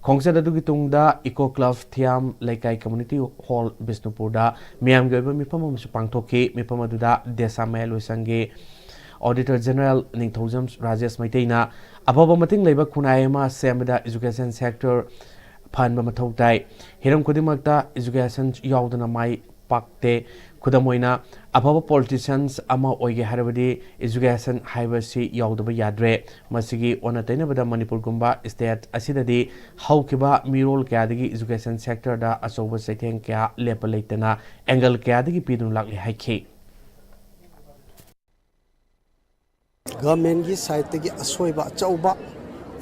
ꯈꯣꯡꯆꯠ ꯑꯗꯨꯒꯤ ꯇꯨꯡꯗ ꯏꯀꯣ ꯀ꯭ꯂꯕ ꯊꯤꯌꯥꯝ ꯂꯩꯀꯥꯏ ꯀꯝꯃ꯭ꯌꯨꯅꯤꯇꯤ ꯍꯣꯜ ꯕꯤꯁꯅꯨꯄꯨꯔꯗ ꯃꯤꯌꯥꯝꯒꯤ ꯑꯣꯏꯕ ꯃꯤꯐꯝ ꯑꯃꯁꯨ ꯄꯥꯡꯊꯣꯛꯈꯤ꯫ ꯃꯤꯐꯝ ꯑꯗꯨꯗ ꯗꯦꯁꯥ ꯃꯌꯥꯏ ꯂꯣꯏꯁꯪꯒꯤ ꯑꯣꯗꯤꯇꯔ ꯖꯦꯅꯔꯦꯜ ꯅꯤꯡꯊꯧꯖꯝ ꯔꯥꯖꯦꯁ ꯃꯩꯇꯩꯅ ꯑꯐꯕ ꯃꯇꯤꯡ ꯂꯩꯕ ꯈꯨꯟꯅꯥꯏ ꯑꯃ ꯁꯦꯝꯕꯗ ꯏꯖꯨꯀꯦꯁꯟ ꯁꯦꯛꯇꯔ ꯐꯍꯟꯕ ꯃꯊꯧ ꯇꯥꯏ꯫ ꯍꯤꯔꯝ ꯈꯨꯗꯤꯡꯃꯛꯇ ꯏꯖꯨꯀꯦꯁꯟ ꯌꯥꯎꯗꯅ ꯃꯥꯏ ꯄꯥꯛꯇꯦ꯫ ꯈꯨꯗꯝ ꯑꯣꯏꯅ, ꯑꯐꯕ ꯄꯣꯂꯤꯇꯤꯁꯤꯌꯟꯁ ꯑꯃ ꯑꯣꯏꯒꯦ ꯍꯥꯏꯔꯕꯗꯤ ꯏꯖꯨꯀꯦꯁꯟ ꯍꯥꯏꯕꯁꯤ ꯌꯥꯎꯗꯕ ꯌꯥꯗ꯭ꯔꯦ꯫ ꯃꯁꯤꯒꯤ ꯑꯣꯟꯅ ꯇꯩꯅꯕꯗ ꯃꯅꯤꯄꯨꯔꯒꯨꯝꯕ ꯁ꯭ꯇꯦꯠ ꯑꯁꯤꯗꯗꯤ ꯍꯧꯈꯤꯕ ꯃꯤꯔꯣꯜ ꯀꯌꯥꯗꯒꯤ ꯏꯖꯨꯀꯦꯁꯟ ꯁꯦꯛꯇꯔꯗ ꯑꯆꯧꯕ ꯆꯩꯊꯦꯡ ꯀꯌꯥ ꯂꯦꯞꯄ ꯂꯩꯇꯅ ꯑꯦꯡꯒꯜ ꯀꯌꯥꯗꯒꯤ ꯄꯤꯗꯨꯅ ꯂꯥꯛꯂꯤ ꯍꯥꯏꯈꯤ꯫ ꯒꯚꯔꯟꯃꯦꯟꯒꯤ ꯁꯥꯏꯠꯇꯒꯤ ꯑꯁꯣꯏꯕ ꯑꯆꯧꯕ,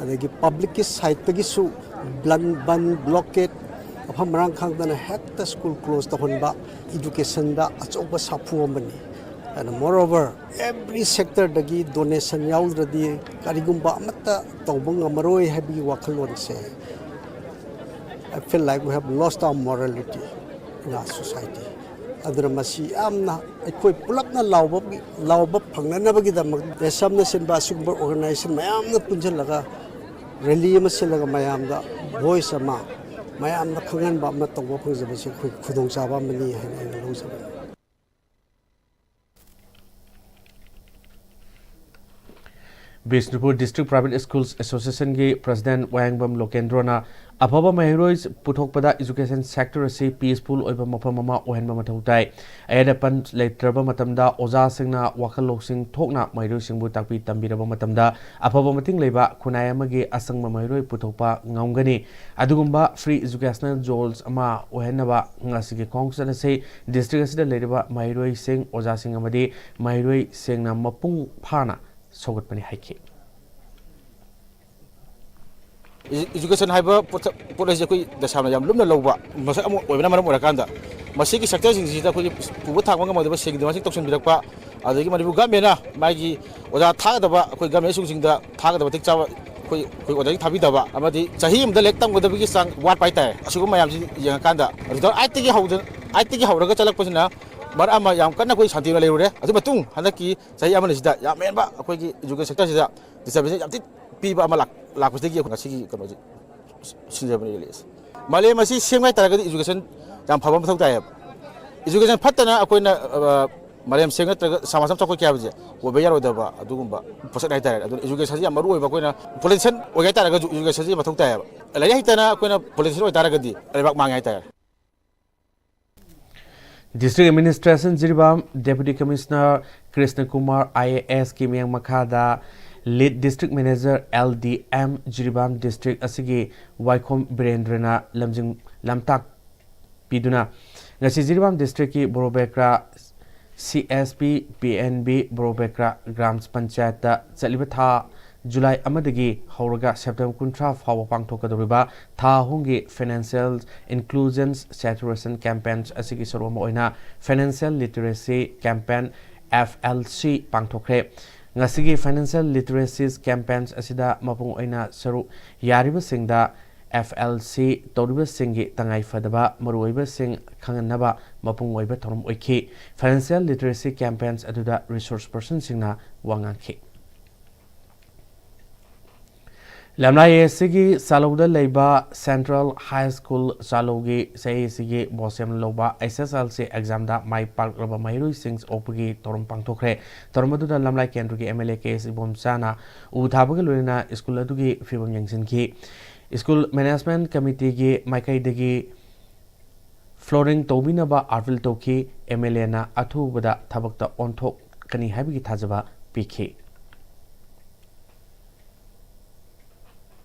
ꯑꯗꯒꯤ ꯄꯕ꯭ꯂꯤꯛꯀꯤ ꯁꯥꯏꯠꯇꯒꯤꯁꯨ ꯕ꯭ꯂꯟ ꯕꯟ, ꯕ꯭ꯂꯣꯀꯦꯠ, ꯃꯐꯝ ꯃꯔꯥꯡ ꯈꯪꯗꯅ ꯍꯦꯛꯇ ꯁ꯭ꯀꯨꯜ ꯀ꯭ꯂꯣꯖ ꯇꯧꯍꯟꯕ ꯏꯗꯨꯀꯦꯁꯟꯗ ꯑꯆꯧꯕ ꯁꯥꯐꯨ ꯑꯃꯅꯤ꯫ And moreover, every sectorꯗꯒꯤ ꯗꯣꯅꯦꯁꯟ ꯌꯥꯎꯗ꯭ꯔꯗꯤ ꯀꯔꯤꯒꯨꯝꯕ ꯑꯃꯠꯇ ꯇꯧꯕ ꯉꯝꯃꯔꯣꯏ ꯍꯥꯏꯕꯒꯤ ꯋꯥꯈꯜꯂꯣꯟꯁꯦ, I feel like we have lost our morality in our society. ꯑꯗꯨꯅ ꯃꯁꯤ ꯌꯥꯝꯅ ꯑꯩꯈꯣꯏ ꯄꯨꯂꯞꯅ ꯂꯥꯎꯕ ꯂꯥꯎꯕ ꯐꯪꯅꯅꯕꯒꯤꯗꯃꯛ ꯗꯦꯁꯝꯅ ꯁꯤꯟꯕ ꯑꯁꯤꯒꯨꯝꯕ ꯑꯣꯔꯒꯅꯥꯏꯖꯦꯁꯟ ꯃꯌꯥꯝꯅ ꯄꯨꯟꯁꯤꯜꯂꯒ ꯔꯦꯂꯤ ꯑꯃ ꯁꯤꯜꯂꯒ ꯃꯌꯥꯝꯗ ꯚꯣꯏꯁ ꯑꯃ, ꯃꯌꯥꯝꯅ ꯈꯪꯍꯟꯕ ꯑꯃ ꯇꯧꯕ ꯐꯪꯖꯕꯁꯤ ꯑꯩꯈꯣꯏ ꯈꯨꯗꯣꯡꯆꯥꯕ ꯑꯃꯅꯤ ꯍꯥꯏꯅ ꯑꯩꯅ ꯂꯧꯖꯕꯅꯤ꯫ Bishnupur District Private Schools Association ꯒꯤ President ꯋꯥꯍꯦꯡꯕꯝ ꯂꯣꯀꯦꯟꯗ꯭ꯔꯣꯅ ꯑꯐꯕ ꯃꯍꯩꯔꯣꯏ ꯄꯨꯊꯣꯛꯄꯗ education sector ꯑꯁꯤ peaceful ꯑꯣꯏꯕ ꯃꯐꯝ ꯑꯃ ꯑꯣꯏꯍꯟꯕ ꯃꯊꯧ ꯇꯥꯏ꯫ ꯑꯌꯦꯠ ꯑꯄꯟ ꯂꯩꯇ꯭ꯔꯕ ꯃꯇꯝꯗ ꯑꯣꯖꯥꯁꯤꯡꯅ ꯋꯥꯈꯜ ꯂꯧꯁꯤꯡ ꯊꯣꯛꯅ ꯃꯍꯩꯔꯣꯏꯁꯤꯡꯕꯨ ꯇꯥꯛꯄꯤ ꯇꯝꯕꯤꯔꯕ ꯃꯇꯝꯗ ꯑꯐꯕ ꯃꯇꯤꯡ ꯂꯩꯕ ꯈꯨꯟꯅꯥꯏ ꯑꯃꯒꯤ ꯑꯁꯪꯕ ꯃꯍꯩꯔꯣꯏ ꯄꯨꯊꯣꯛꯄ ꯉꯝꯒꯅꯤ꯫ ꯑꯗꯨꯒꯨꯝꯕ free educational zones ꯑꯃ ꯑꯣꯏꯍꯟꯅꯕ ꯉꯁꯤꯒꯤ ꯈꯣꯡꯆꯠ ꯑꯁꯤ district ꯑꯁꯤꯗ ꯂꯩꯔꯤꯕ ꯃꯍꯩꯔꯣꯏꯁꯤꯡ, ꯑꯣꯖꯥꯁꯤꯡ ꯑꯃꯗꯤ ꯃꯍꯩꯔꯣꯏꯁꯤꯡꯅ ꯃꯄꯨꯡ ꯐꯥꯅ ꯁꯧꯒꯠꯄꯅꯤ ꯍꯥꯏꯈꯤ꯫ Education ꯍꯥꯏꯕ ꯄꯣꯠ ꯄꯣꯠ ꯑꯁꯤ ꯑꯩꯈꯣꯏ ꯇꯁꯦꯡꯅ ꯌꯥꯝ ꯂꯨꯝꯅ ꯂꯧꯕ ꯃꯁꯛ ꯑꯃ ꯑꯣꯏꯕꯅ ꯃꯔꯝ ꯑꯣꯏꯔꯀꯥꯟꯗ, ꯃꯁꯤꯒꯤ sectorꯁꯤꯡꯁꯤꯗ ꯑꯩꯈꯣꯏꯒꯤ ꯄꯨꯕ ꯊꯥꯡꯕ ꯉꯝꯃꯣꯏꯗꯕ ꯁꯦꯜꯒꯤ demandsꯤꯡ ꯇꯧꯁꯤꯟꯕꯤꯔꯛꯄ, ꯑꯗꯒꯤ ꯃꯅꯤꯄꯨꯔ governmentꯅ ꯃꯥꯒꯤ ꯑꯣꯖꯥ ꯊꯥꯒꯗꯕ ꯑꯩꯈꯣꯏ government schoolꯁꯤꯡꯗ ꯊꯥꯒꯗꯕ ꯃꯇꯤꯛ ꯆꯥꯕ ꯑꯩꯈꯣꯏ ꯑꯩꯈꯣꯏ ꯑꯣꯖꯥꯁꯤꯡ ꯊꯥꯕꯤꯗꯕ, ꯑꯃꯗꯤ ꯆꯍꯤ ꯑꯃꯗ ꯂꯥꯏꯔꯤꯛ ꯇꯝꯒꯗꯕꯒꯤ ꯆꯥꯡ ꯋꯥꯠꯄ ꯍꯥꯏꯇꯥꯔꯦ꯫ ꯑꯁꯤꯒꯨꯝꯕ ꯃꯌꯥꯝꯁꯤ ꯌꯦꯡꯉꯀꯥꯟꯗ two thousand eightꯇꯒꯤ ꯍꯧꯗ eightꯇꯒꯤ ꯍꯧꯔꯒ ꯆꯠꯂꯛꯄꯁꯤꯅ ꯃꯔꯛ ꯑꯃ ꯌꯥꯝ ꯀꯟꯅ ꯑꯩꯈꯣꯏ ꯁꯥꯟꯇꯤ ꯑꯣꯏꯅ ꯂꯩꯔꯨꯔꯦ꯫ ꯑꯗꯨ ꯃꯇꯨꯡ ꯍꯟꯗꯛꯀꯤ ꯆꯍꯤ ꯑꯃ ꯑꯅꯤꯁꯤꯗ ꯌꯥꯝ ꯍꯦꯟꯕ ꯑꯩꯈꯣꯏꯒꯤ education sectorꯁꯤꯗ disturbanceꯁꯦ ꯌꯥꯝ ꯊꯤ ꯄꯤꯕ ꯑꯃ ꯂꯥꯛ ꯂꯥꯛꯄꯁꯤꯗꯒꯤ ꯑꯩꯈꯣꯏ ꯉꯁꯤꯒꯤ ꯀꯩꯅꯣꯁꯦ ꯁꯤꯟꯖꯕꯅꯤ rally ꯑꯁꯦ꯫ ꯃꯥꯂꯦꯝ ꯑꯁꯤ ꯁꯦꯝꯒꯦ ꯍꯥꯏ ꯇꯥꯔꯒꯗꯤ education ꯌꯥꯝ ꯐꯕ ꯃꯊꯧ ꯇꯥꯏꯌꯦꯕ꯫ Education ꯐꯠꯇꯅ ꯑꯩꯈꯣꯏꯅ ꯑ, ꯃꯥꯂꯦꯝ ꯁꯦꯝꯒꯦ ꯅꯠꯇ꯭ꯔꯒ ꯁꯃꯥꯖ ꯑꯃ ꯆꯥꯎꯈꯠꯀꯦ ꯍꯥꯏꯕꯁꯦ ꯑꯣꯏꯕ ꯌꯥꯔꯣꯏꯗꯕ ꯑꯗꯨꯒꯨꯝꯕ ꯄꯣꯠꯁꯛ ꯍꯥꯏꯇꯥꯔꯦ꯫ ꯑꯗꯨꯅ educationꯁꯤ ꯌꯥꯝ ꯃꯔꯨ ꯑꯣꯏꯕ, ꯑꯩꯈꯣꯏꯅ politician ꯑꯣꯏꯒꯦ ꯍꯥꯏ ꯇꯥꯔꯒꯁꯨ educationꯁꯤ ꯃꯊꯧ ꯇꯥꯏꯌꯦꯕ꯫ ꯂꯥꯏꯔꯤꯛ ꯍꯩꯇꯅ ꯑꯩꯈꯣꯏꯅ politician ꯑꯣꯏꯇꯥꯔꯒꯗꯤ ꯂꯩꯕꯥꯛ ꯃꯥꯡꯉꯦ ꯍꯥꯏꯇꯥꯔꯦ꯫ District Administration Jiribam Deputy Commissioner Krishna Kumar IASꯀꯤ ꯃꯤꯠꯌꯦꯡ ꯃꯈꯥꯗ Lead District Manager LDM Jiribam district ꯑꯁꯤꯒꯤ ꯋꯥꯏꯈꯣꯝ ꯕꯤꯔꯦꯟꯗ꯭ꯔꯅ ꯂꯝꯖꯤꯡ ꯂꯝꯇꯥꯛ ꯄꯤꯗꯨꯅ ꯉꯁꯤ ꯖꯤꯔꯤꯕꯥꯝ districtꯀꯤ ꯕꯣꯔꯣꯕꯦꯀ꯭ꯔꯥ CSP PNB ꯕꯣꯔꯣꯕꯦꯀ꯭ꯔꯥ ꯒ꯭ꯔꯥꯝ ꯄꯟꯆꯥꯌꯠꯇ ꯆꯠꯂꯤꯕ ꯊꯥ ꯖꯨꯂꯥꯏ ꯑꯃꯗꯒꯤ ꯍꯧꯔꯒ ꯁꯦꯞꯇꯦꯝꯕꯔ ꯀꯨꯟꯊ꯭ꯔꯥ ꯐꯥꯎꯕ ꯄꯥꯡꯊꯣꯛꯀꯗꯧꯔꯤꯕ ꯊꯥ ꯑꯍꯨꯝꯒꯤ Financial Inclusion Saturation Campaign ꯑꯁꯤꯒꯤ ꯁꯔꯨꯛ ꯑꯃ ꯑꯣꯏꯅ Financial Literacy Campaign, FLC, ꯄꯥꯡꯊꯣꯛꯈ꯭ꯔꯦ꯫ ꯉꯁꯤꯒꯤ Financial Literacy Campaign ꯑꯁꯤꯗ ꯃꯄꯨꯡ ꯑꯣꯏꯅ ꯁꯔꯨꯛ ꯌꯥꯔꯤꯕꯁꯤꯡꯗ F L C ꯇꯧꯔꯤꯕꯁꯤꯡꯒꯤ ꯇꯉꯥꯏ ꯐꯗꯕ ꯃꯔꯨꯑꯣꯏꯕꯁꯤꯡ ꯈꯪꯍꯟꯅꯕ ꯃꯄꯨꯡ ꯑꯣꯏꯕ ꯊꯧꯔꯝ ꯑꯣꯏꯈꯤ꯫ Financial literacy campaigns ꯑꯗꯨꯗ resource personꯁꯤꯡꯅ ꯋꯥ ꯉꯥꯡꯈꯤ꯫ ꯂꯝꯂꯥꯏ ꯑꯦ ꯑꯦꯁ ꯁꯤꯒꯤ ꯆꯥꯂꯧꯗ ꯂꯩꯕ Central High School ꯆꯥꯂꯧꯒꯤ ꯆꯍꯤ ꯑꯁꯤꯒꯤ ꯕꯣꯁꯦꯝ ꯂꯧꯕ H S L C examꯗ ꯃꯥꯏ ꯄꯥꯛꯂꯕ ꯃꯍꯩꯔꯣꯏꯁꯤꯡ ꯑꯣꯛꯄꯒꯤ ꯊꯧꯔꯝ ꯄꯥꯡꯊꯣꯛꯈ꯭ꯔꯦ꯫ ꯊꯧꯔꯝ ꯑꯗꯨꯗ ꯂꯝꯂꯥꯏ ꯀꯦꯟꯗ꯭ꯔꯒꯤ M L A K S ꯏꯕꯣꯝꯆꯥꯅ ꯎ ꯊꯥꯕꯒ ꯂꯣꯏꯅꯅ school ꯑꯗꯨꯒꯤ ꯐꯤꯕꯝ ꯌꯦꯡꯁꯤꯟꯈꯤ꯫ School Management Committeeꯒꯤ ꯃꯥꯏꯀꯩꯗꯒꯤ flooring ꯇꯧꯕꯤꯅꯕ appeal ꯇꯧꯈꯤ꯫ M L Aꯅ ꯑꯊꯨꯕꯗ ꯊꯕꯛꯇ ꯑꯣꯟꯊꯣꯛꯀꯅꯤ ꯍꯥꯏꯕꯒꯤ ꯊꯥꯖꯕ ꯄꯤꯈꯤ꯫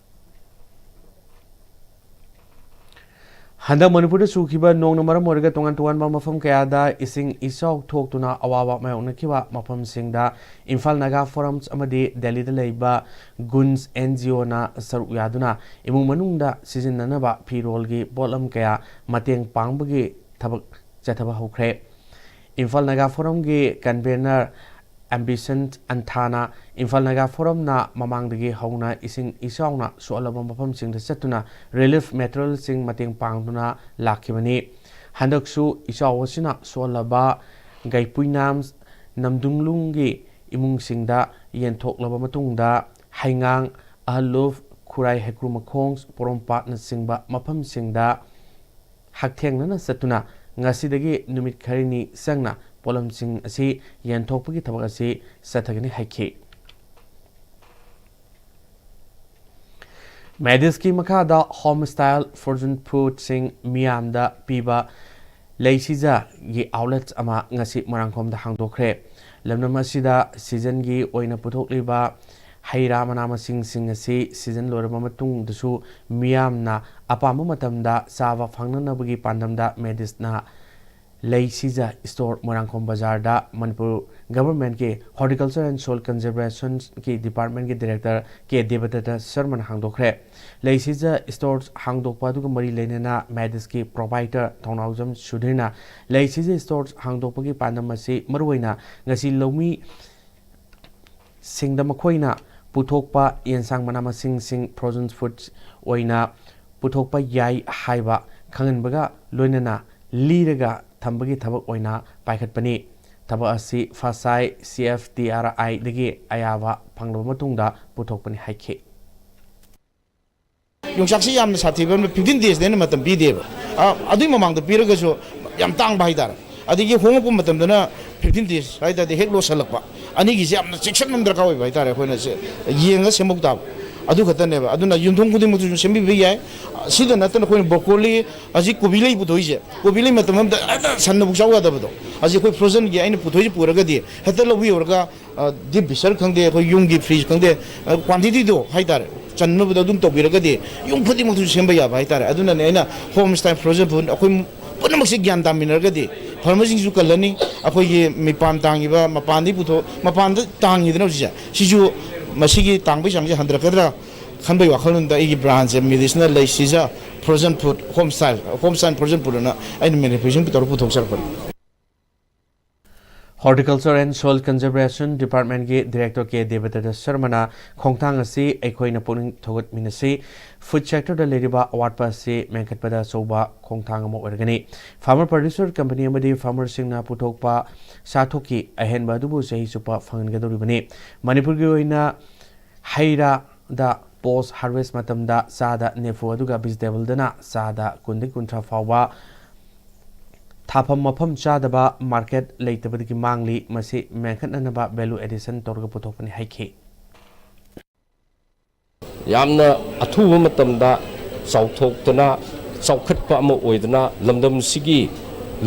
ꯍꯟꯗꯛ ꯃꯅꯤꯄꯨꯔꯗ ꯆꯨꯈꯤꯕ ꯅꯣꯡꯅ ꯃꯔꯝ ꯑꯣꯏꯔꯒ ꯇꯣꯉꯥꯟ ꯇꯣꯉꯥꯟꯕ ꯃꯐꯝ ꯀꯌꯥꯗ ꯏꯁꯤꯡ ꯏꯆꯥꯎ ꯊꯣꯛꯇꯨꯅ ꯑꯋꯥꯕ ꯃꯥꯌꯣꯛꯅꯈꯤꯕ ꯃꯐꯝꯁꯤꯡꯗ ꯏꯝꯐꯥꯜ ꯅꯥꯒꯥ ꯐꯣꯔꯝꯁ ꯑꯃꯗꯤ ꯗꯦꯜꯂꯤꯗ ꯂꯩꯕ ꯒꯨꯟꯁ N G Oꯅ ꯁꯔꯨꯛ ꯌꯥꯗꯨꯅ ꯏꯃꯨꯡ ꯃꯅꯨꯡꯗ ꯁꯤꯖꯤꯟꯅꯅꯕ ꯐꯤꯔꯣꯜꯒꯤ ꯄꯣꯠꯂꯝ ꯀꯌꯥ ꯃꯇꯦꯡ ꯄꯥꯡꯕꯒꯤ ꯊꯕꯛ ꯆꯠꯊꯕ ꯍꯧꯈ꯭ꯔꯦ꯫ Imphal Naga ꯐꯣꯔꯝꯒꯤ convener Ambition Anthana, Imphal Naga ꯐꯣꯔꯝꯅ ꯃꯃꯥꯡꯗꯒꯤ ꯍꯧꯅ ꯏꯁꯤꯡ ꯏꯆꯥꯎꯅ ꯁꯣꯛꯍꯜꯂꯕ ꯃꯐꯝꯁꯤꯡꯗ ꯆꯠꯇꯨꯅ relief materialꯁꯤꯡ ꯃꯇꯦꯡ ꯄꯥꯡꯗꯨꯅ ꯂꯥꯛꯈꯤꯕꯅꯤ꯫ ꯍꯟꯗꯛꯁꯨ ꯏꯆꯥꯎ ꯑꯁꯤꯅ ꯁꯣꯛꯍꯜꯂꯕ ꯒꯩꯄꯨꯏꯅꯥꯝ ꯅꯝꯗꯨꯡꯂꯨꯡꯒꯤ ꯏꯃꯨꯡꯁꯤꯡꯗ ꯌꯦꯟꯊꯣꯛꯂꯕ ꯃꯇꯨꯡꯗ ꯍꯩꯉꯥꯡ, ꯑꯍꯜꯂꯨꯞ, ꯈꯨꯔꯥꯏ ꯍꯩꯀ꯭ꯔꯨ ꯃꯈꯣꯡ, ꯄꯣꯔꯣꯝꯄꯥꯠꯅꯆꯤꯡꯕ ꯃꯐꯝꯁꯤꯡꯗ ꯍꯛꯊꯦꯡꯅꯅ ꯆꯠꯇꯨꯅ ꯉꯁꯤꯗꯒꯤ ꯅꯨꯃꯤꯠ ꯈꯔꯅꯤ ꯆꯪꯅ ꯄꯣꯠꯂꯝꯁꯤꯡ ꯑꯁꯤ ꯌꯦꯟꯊꯣꯛꯄꯒꯤ ꯊꯕꯛ ꯑꯁꯤ ꯆꯠꯊꯒꯅꯤ ꯍꯥꯏꯈꯤ꯫ ꯃꯦꯗꯤꯁꯀꯤ ꯃꯈꯥꯗ home style frozen foodꯁꯤꯡ ꯃꯤꯌꯥꯝꯗ ꯄꯤꯕ ꯂꯩꯁꯤꯖꯒꯤ outlet ꯑꯃ ꯉꯁꯤ ꯃꯣꯏꯔꯥꯡꯈꯣꯝꯗ ꯍꯥꯡꯗꯣꯛꯈ꯭ꯔꯦ꯫ ꯂꯝꯗꯝ ꯑꯁꯤꯗ seasonꯒꯤ ꯑꯣꯏꯅ ꯄꯨꯊꯣꯛꯂꯤꯕ ꯍꯩ ꯔꯥ ꯃꯅꯥ ꯃꯁꯤꯡꯁꯤꯡ ꯑꯁꯤ season ꯂꯣꯏꯔꯕ ꯃꯇꯨꯡꯗꯁꯨ ꯃꯤꯌꯥꯝꯅ ꯑꯄꯥꯝꯕ ꯃꯇꯝꯗ ꯆꯥꯕ ꯐꯪꯅꯅꯕꯒꯤ ꯄꯥꯟꯗꯝꯗ ꯃꯦꯗꯤꯁꯅ ꯂꯩꯁꯤꯖ store ꯃꯣꯏꯔꯥꯡꯈꯣꯝ ꯕꯖꯥꯔꯗ Manipur Governmentꯀꯤ Horticulture and Soil Conservationꯒꯤ Departmentꯀꯤ Director K ꯗꯦꯕꯗꯠꯇ ꯁꯔꯃꯅ ꯍꯥꯡꯗꯣꯛꯈ꯭ꯔꯦ꯫ ꯂꯩꯁꯤꯖ store ꯍꯥꯡꯗꯣꯛꯄ ꯑꯗꯨꯒ ꯃꯔꯤ ꯂꯩꯅꯅ ꯃꯦꯗꯤꯁꯀꯤ proprietor ꯊꯧꯅꯥꯎꯖꯝ ꯁꯨꯙꯤꯔꯅ ꯂꯩꯁꯤꯖ store ꯍꯥꯡꯗꯣꯛꯄꯒꯤ ꯄꯥꯟꯗꯝ ꯑꯁꯤ ꯃꯔꯨꯑꯣꯏꯅ ꯉꯁꯤ ꯂꯧꯃꯤ ꯁꯤꯡꯗ ꯃꯈꯣꯏꯅ ꯄꯨꯊꯣꯛꯄ ꯌꯦꯟꯁꯥꯡ ꯃꯅꯥ ꯃꯁꯤꯡꯁꯤꯡ frozen foods ꯑꯣꯏꯅ ꯄꯨꯊꯣꯛꯄ ꯌꯥꯏ ꯍꯥꯏꯕ ꯈꯪꯍꯟꯕꯒ ꯂꯣꯏꯅꯅ ꯂꯤꯔꯒ ꯊꯝꯕꯒꯤ ꯊꯕꯛ ꯑꯣꯏꯅ ꯄꯥꯏꯈꯠꯄꯅꯤ꯫ ꯊꯕꯛ ꯑꯁꯤ ꯐꯁꯥꯏ ꯁꯤ ꯑꯦꯐ ꯇꯤ ꯑꯥꯔ ꯑꯥꯏꯗꯒꯤ ꯑꯌꯥꯕ ꯐꯪꯂꯕ ꯃꯇꯨꯡꯗ ꯄꯨꯊꯣꯛꯄꯅꯤ ꯍꯥꯏꯈꯤ꯫ ꯌꯣꯡꯆꯥꯛꯁꯤ ꯌꯥꯝꯅ ꯁꯥꯊꯤꯕ ꯑꯃꯅ ꯐꯤꯐꯇꯤꯟ ꯗꯦꯖꯅꯦꯅ ꯃꯇꯝ ꯄꯤꯗꯦꯕ꯫ ꯑ, ꯑꯗꯨꯒꯤ ꯃꯃꯥꯡꯗ ꯄꯤꯔꯒꯁꯨ ꯌꯥꯝ ꯇꯥꯡꯕ ꯍꯥꯏꯇꯥꯔꯦ꯫ ꯑꯗꯒꯤ ꯍꯣꯡꯉꯛꯄ ꯃꯇꯝꯗꯅ ꯐꯤꯐꯇꯤꯟ ꯗꯦꯖ ꯍꯥꯏ ꯇꯥꯔꯗꯤ ꯍꯦꯛ ꯂꯣꯏꯁꯤꯜꯂꯛꯄ꯫ ꯑꯅꯤꯒꯤꯁꯦ ꯌꯥꯝꯅ ꯆꯦꯛꯁꯤꯟꯕ ꯑꯃ ꯗꯔꯀꯥꯔ ꯑꯣꯏꯕ ꯍꯥꯏꯇꯥꯔꯦ꯫ ꯑꯩꯈꯣꯏꯅ ꯁꯦ ꯌꯦꯡꯉꯒ ꯁꯦꯝꯍꯧ ꯇꯥꯕ꯫ ꯑꯗꯨ ꯈꯛꯇꯅꯦꯕ꯫ ꯑꯗꯨꯅ ꯌꯨꯝꯊꯣꯡ ꯈꯨꯗꯤꯡꯃꯛꯇꯁꯨ ꯁꯦꯝꯕꯤꯕ ꯌꯥꯏ꯫ ꯁꯤꯗ ꯅꯠꯇꯅ ꯑꯩꯈꯣꯏꯅ ꯕ꯭ꯔꯣꯀꯣꯂꯤ, ꯍꯧꯖꯤꯛ ꯀꯣꯕꯤ ꯂꯩ ꯄꯨꯊꯣꯛꯏꯁꯦ, ꯀꯣꯕꯤ ꯂꯩ ꯃꯇꯝ ꯑꯃꯗ ꯍꯦꯛꯇ ꯁꯟꯅꯕꯨꯛ ꯆꯥꯎ ꯌꯥꯗꯕꯗꯣ, ꯍꯧꯖꯤꯛ ꯑꯩꯈꯣꯏ ꯐ꯭ꯔꯣꯖꯟꯒꯤ ꯑꯩꯅ ꯄꯨꯊꯣꯛꯏꯁꯦ ꯄꯨꯔꯒꯗꯤ ꯍꯦꯛꯇ ꯂꯧꯕꯤꯌꯧꯔꯒ, ꯑ, ꯗꯤꯞ ꯐ꯭ꯔꯤꯖꯔ ꯈꯪꯗꯦ, ꯑꯩꯈꯣꯏ ꯌꯨꯝꯒꯤ ꯐ꯭ꯔꯤꯖ ꯈꯪꯗꯦ, ꯑ, ꯀ꯭ꯋꯥꯟꯇꯤꯇꯤꯗꯣ ꯍꯥꯏꯇꯥꯔꯦ, ꯆꯟꯅꯕꯗꯣ ꯑꯗꯨꯝ ꯇꯧꯕꯤꯔꯒꯗꯤ ꯌꯨꯝ ꯈꯨꯗꯤꯡꯃꯛꯇꯁꯨ ꯁꯦꯝꯕ ꯌꯥꯕ ꯍꯥꯏꯇꯥꯔꯦ꯫ ꯑꯗꯨꯅꯅꯦ ꯑꯩꯅ ꯍꯣꯝ ꯁ꯭ꯇꯥꯏꯜ ꯐ꯭ꯔꯣꯖꯟ ꯐꯨꯗ ꯑꯩꯈꯣꯏ ꯄꯨꯝꯅꯃꯛꯁꯦ ꯒ꯭ꯌꯥꯟ ꯇꯥꯃꯤꯟꯅꯔꯒꯗꯤ, ꯐꯥꯔꯃꯔꯁꯤꯡꯁꯨ ꯀꯜꯂꯅꯤ, ꯑꯩꯈꯣꯏꯒꯤ ꯃꯤꯄꯥꯟ ꯇꯥꯡꯉꯤꯕ, ꯃꯄꯥꯟꯗꯒꯤ ꯄꯨꯊꯣꯛ-, ꯃꯄꯥꯟꯗ ꯇꯥꯡꯉꯤꯗꯅ ꯍꯧꯖꯤꯛꯁꯦ, ꯁꯤꯁꯨ ꯃꯁꯤꯒꯤ ꯇꯥꯡꯕꯒꯤ ꯆꯥꯡꯁꯦ ꯍꯟꯊꯔꯛꯀꯗ꯭ꯔꯥ ꯈꯟꯕꯒꯤ ꯋꯥꯈꯜꯂꯣꯟꯗ ꯑꯩꯒꯤ ꯕ꯭ꯔꯥꯟꯁꯁꯦ ꯃꯦꯗꯤꯁꯅꯦꯜ ꯂꯩꯁꯤꯁ frozen food, home style, home style frozen food ꯑꯅ ꯑꯩꯅ ꯃꯦꯅꯨꯐꯦꯛꯆꯔꯤꯡ ꯇꯧꯔꯒ ꯄꯨꯊꯣꯛꯆꯔꯛꯄꯅꯤ꯫ Horticulture and Soil Conservation Departmentꯀꯤ Director ꯀꯦ ꯗꯦꯕꯗꯠꯇ ꯁꯔꯃꯅ ꯈꯣꯡꯊꯥꯡ ꯑꯁꯤ ꯑꯩꯈꯣꯏꯅ ꯄꯨꯛꯅꯤꯡ ꯊꯧꯒꯠꯃꯤꯟꯅꯁꯤ, ꯐꯨꯗ ꯁꯦꯛꯇꯔꯗ ꯂꯩꯔꯤꯕ ꯑꯋꯥꯠꯄ ꯑꯁꯤ ꯃꯦꯟꯈꯠꯄꯗ ꯑꯆꯧꯕ ꯈꯣꯡꯊꯥꯡ ꯑꯃ ꯑꯣꯏꯔꯒꯅꯤ꯫ ꯐꯥꯔꯃꯔ ꯄ꯭ꯔꯗ꯭ꯌꯨꯁꯔ ꯀꯝꯄꯅꯤ ꯑꯃꯗꯤ ꯐꯥꯔꯃꯔꯁꯤꯡꯅ ꯄꯨꯊꯣꯛꯄ ꯆꯥꯊꯣꯛꯀꯤ ꯑꯍꯦꯟꯕ ꯑꯗꯨꯕꯨ ꯆꯍꯤ ꯆꯨꯞꯄ ꯐꯪꯍꯟꯒꯗꯧꯔꯤꯕꯅꯤ꯫ ꯃꯅꯤꯄꯨꯔꯒꯤ ꯑꯣꯏꯅ ꯍꯩ ꯔꯥꯗ ꯄꯣꯁ ꯍꯥꯔꯚꯦꯁ ꯃꯇꯝꯗ ꯆꯥꯗ ꯅꯤꯐꯨ ꯑꯗꯨꯒ ꯚꯤꯖꯤꯇꯦꯕꯜꯗꯅ ꯆꯥꯗ ꯀꯨꯟꯗꯒꯤ ꯀꯨꯟꯊ꯭ꯔꯥ ꯐꯥꯎꯕ ꯊꯥꯐꯝ ꯃꯐꯝ ꯆꯥꯗꯕ ꯃꯥꯔꯀꯦꯠ ꯂꯩꯇꯕꯗꯒꯤ ꯃꯥꯡꯂꯤ꯫ ꯃꯁꯤ ꯃꯦꯟꯈꯠꯅꯅꯕ ꯚꯦꯂꯨ ꯑꯦꯗꯤꯁꯟ ꯇꯧꯔꯒ ꯄꯨꯊꯣꯛꯄꯅꯤ ꯍꯥꯏꯈꯤ꯫ ꯌꯥꯝꯅ ꯑꯊꯨꯕ ꯃꯇꯝꯗ ꯆꯥꯎꯊꯣꯛꯇꯅ ꯆꯥꯎꯈꯠꯄ ꯑꯃ ꯑꯣꯏꯗꯅ ꯂꯝꯗꯝꯁꯤꯒꯤ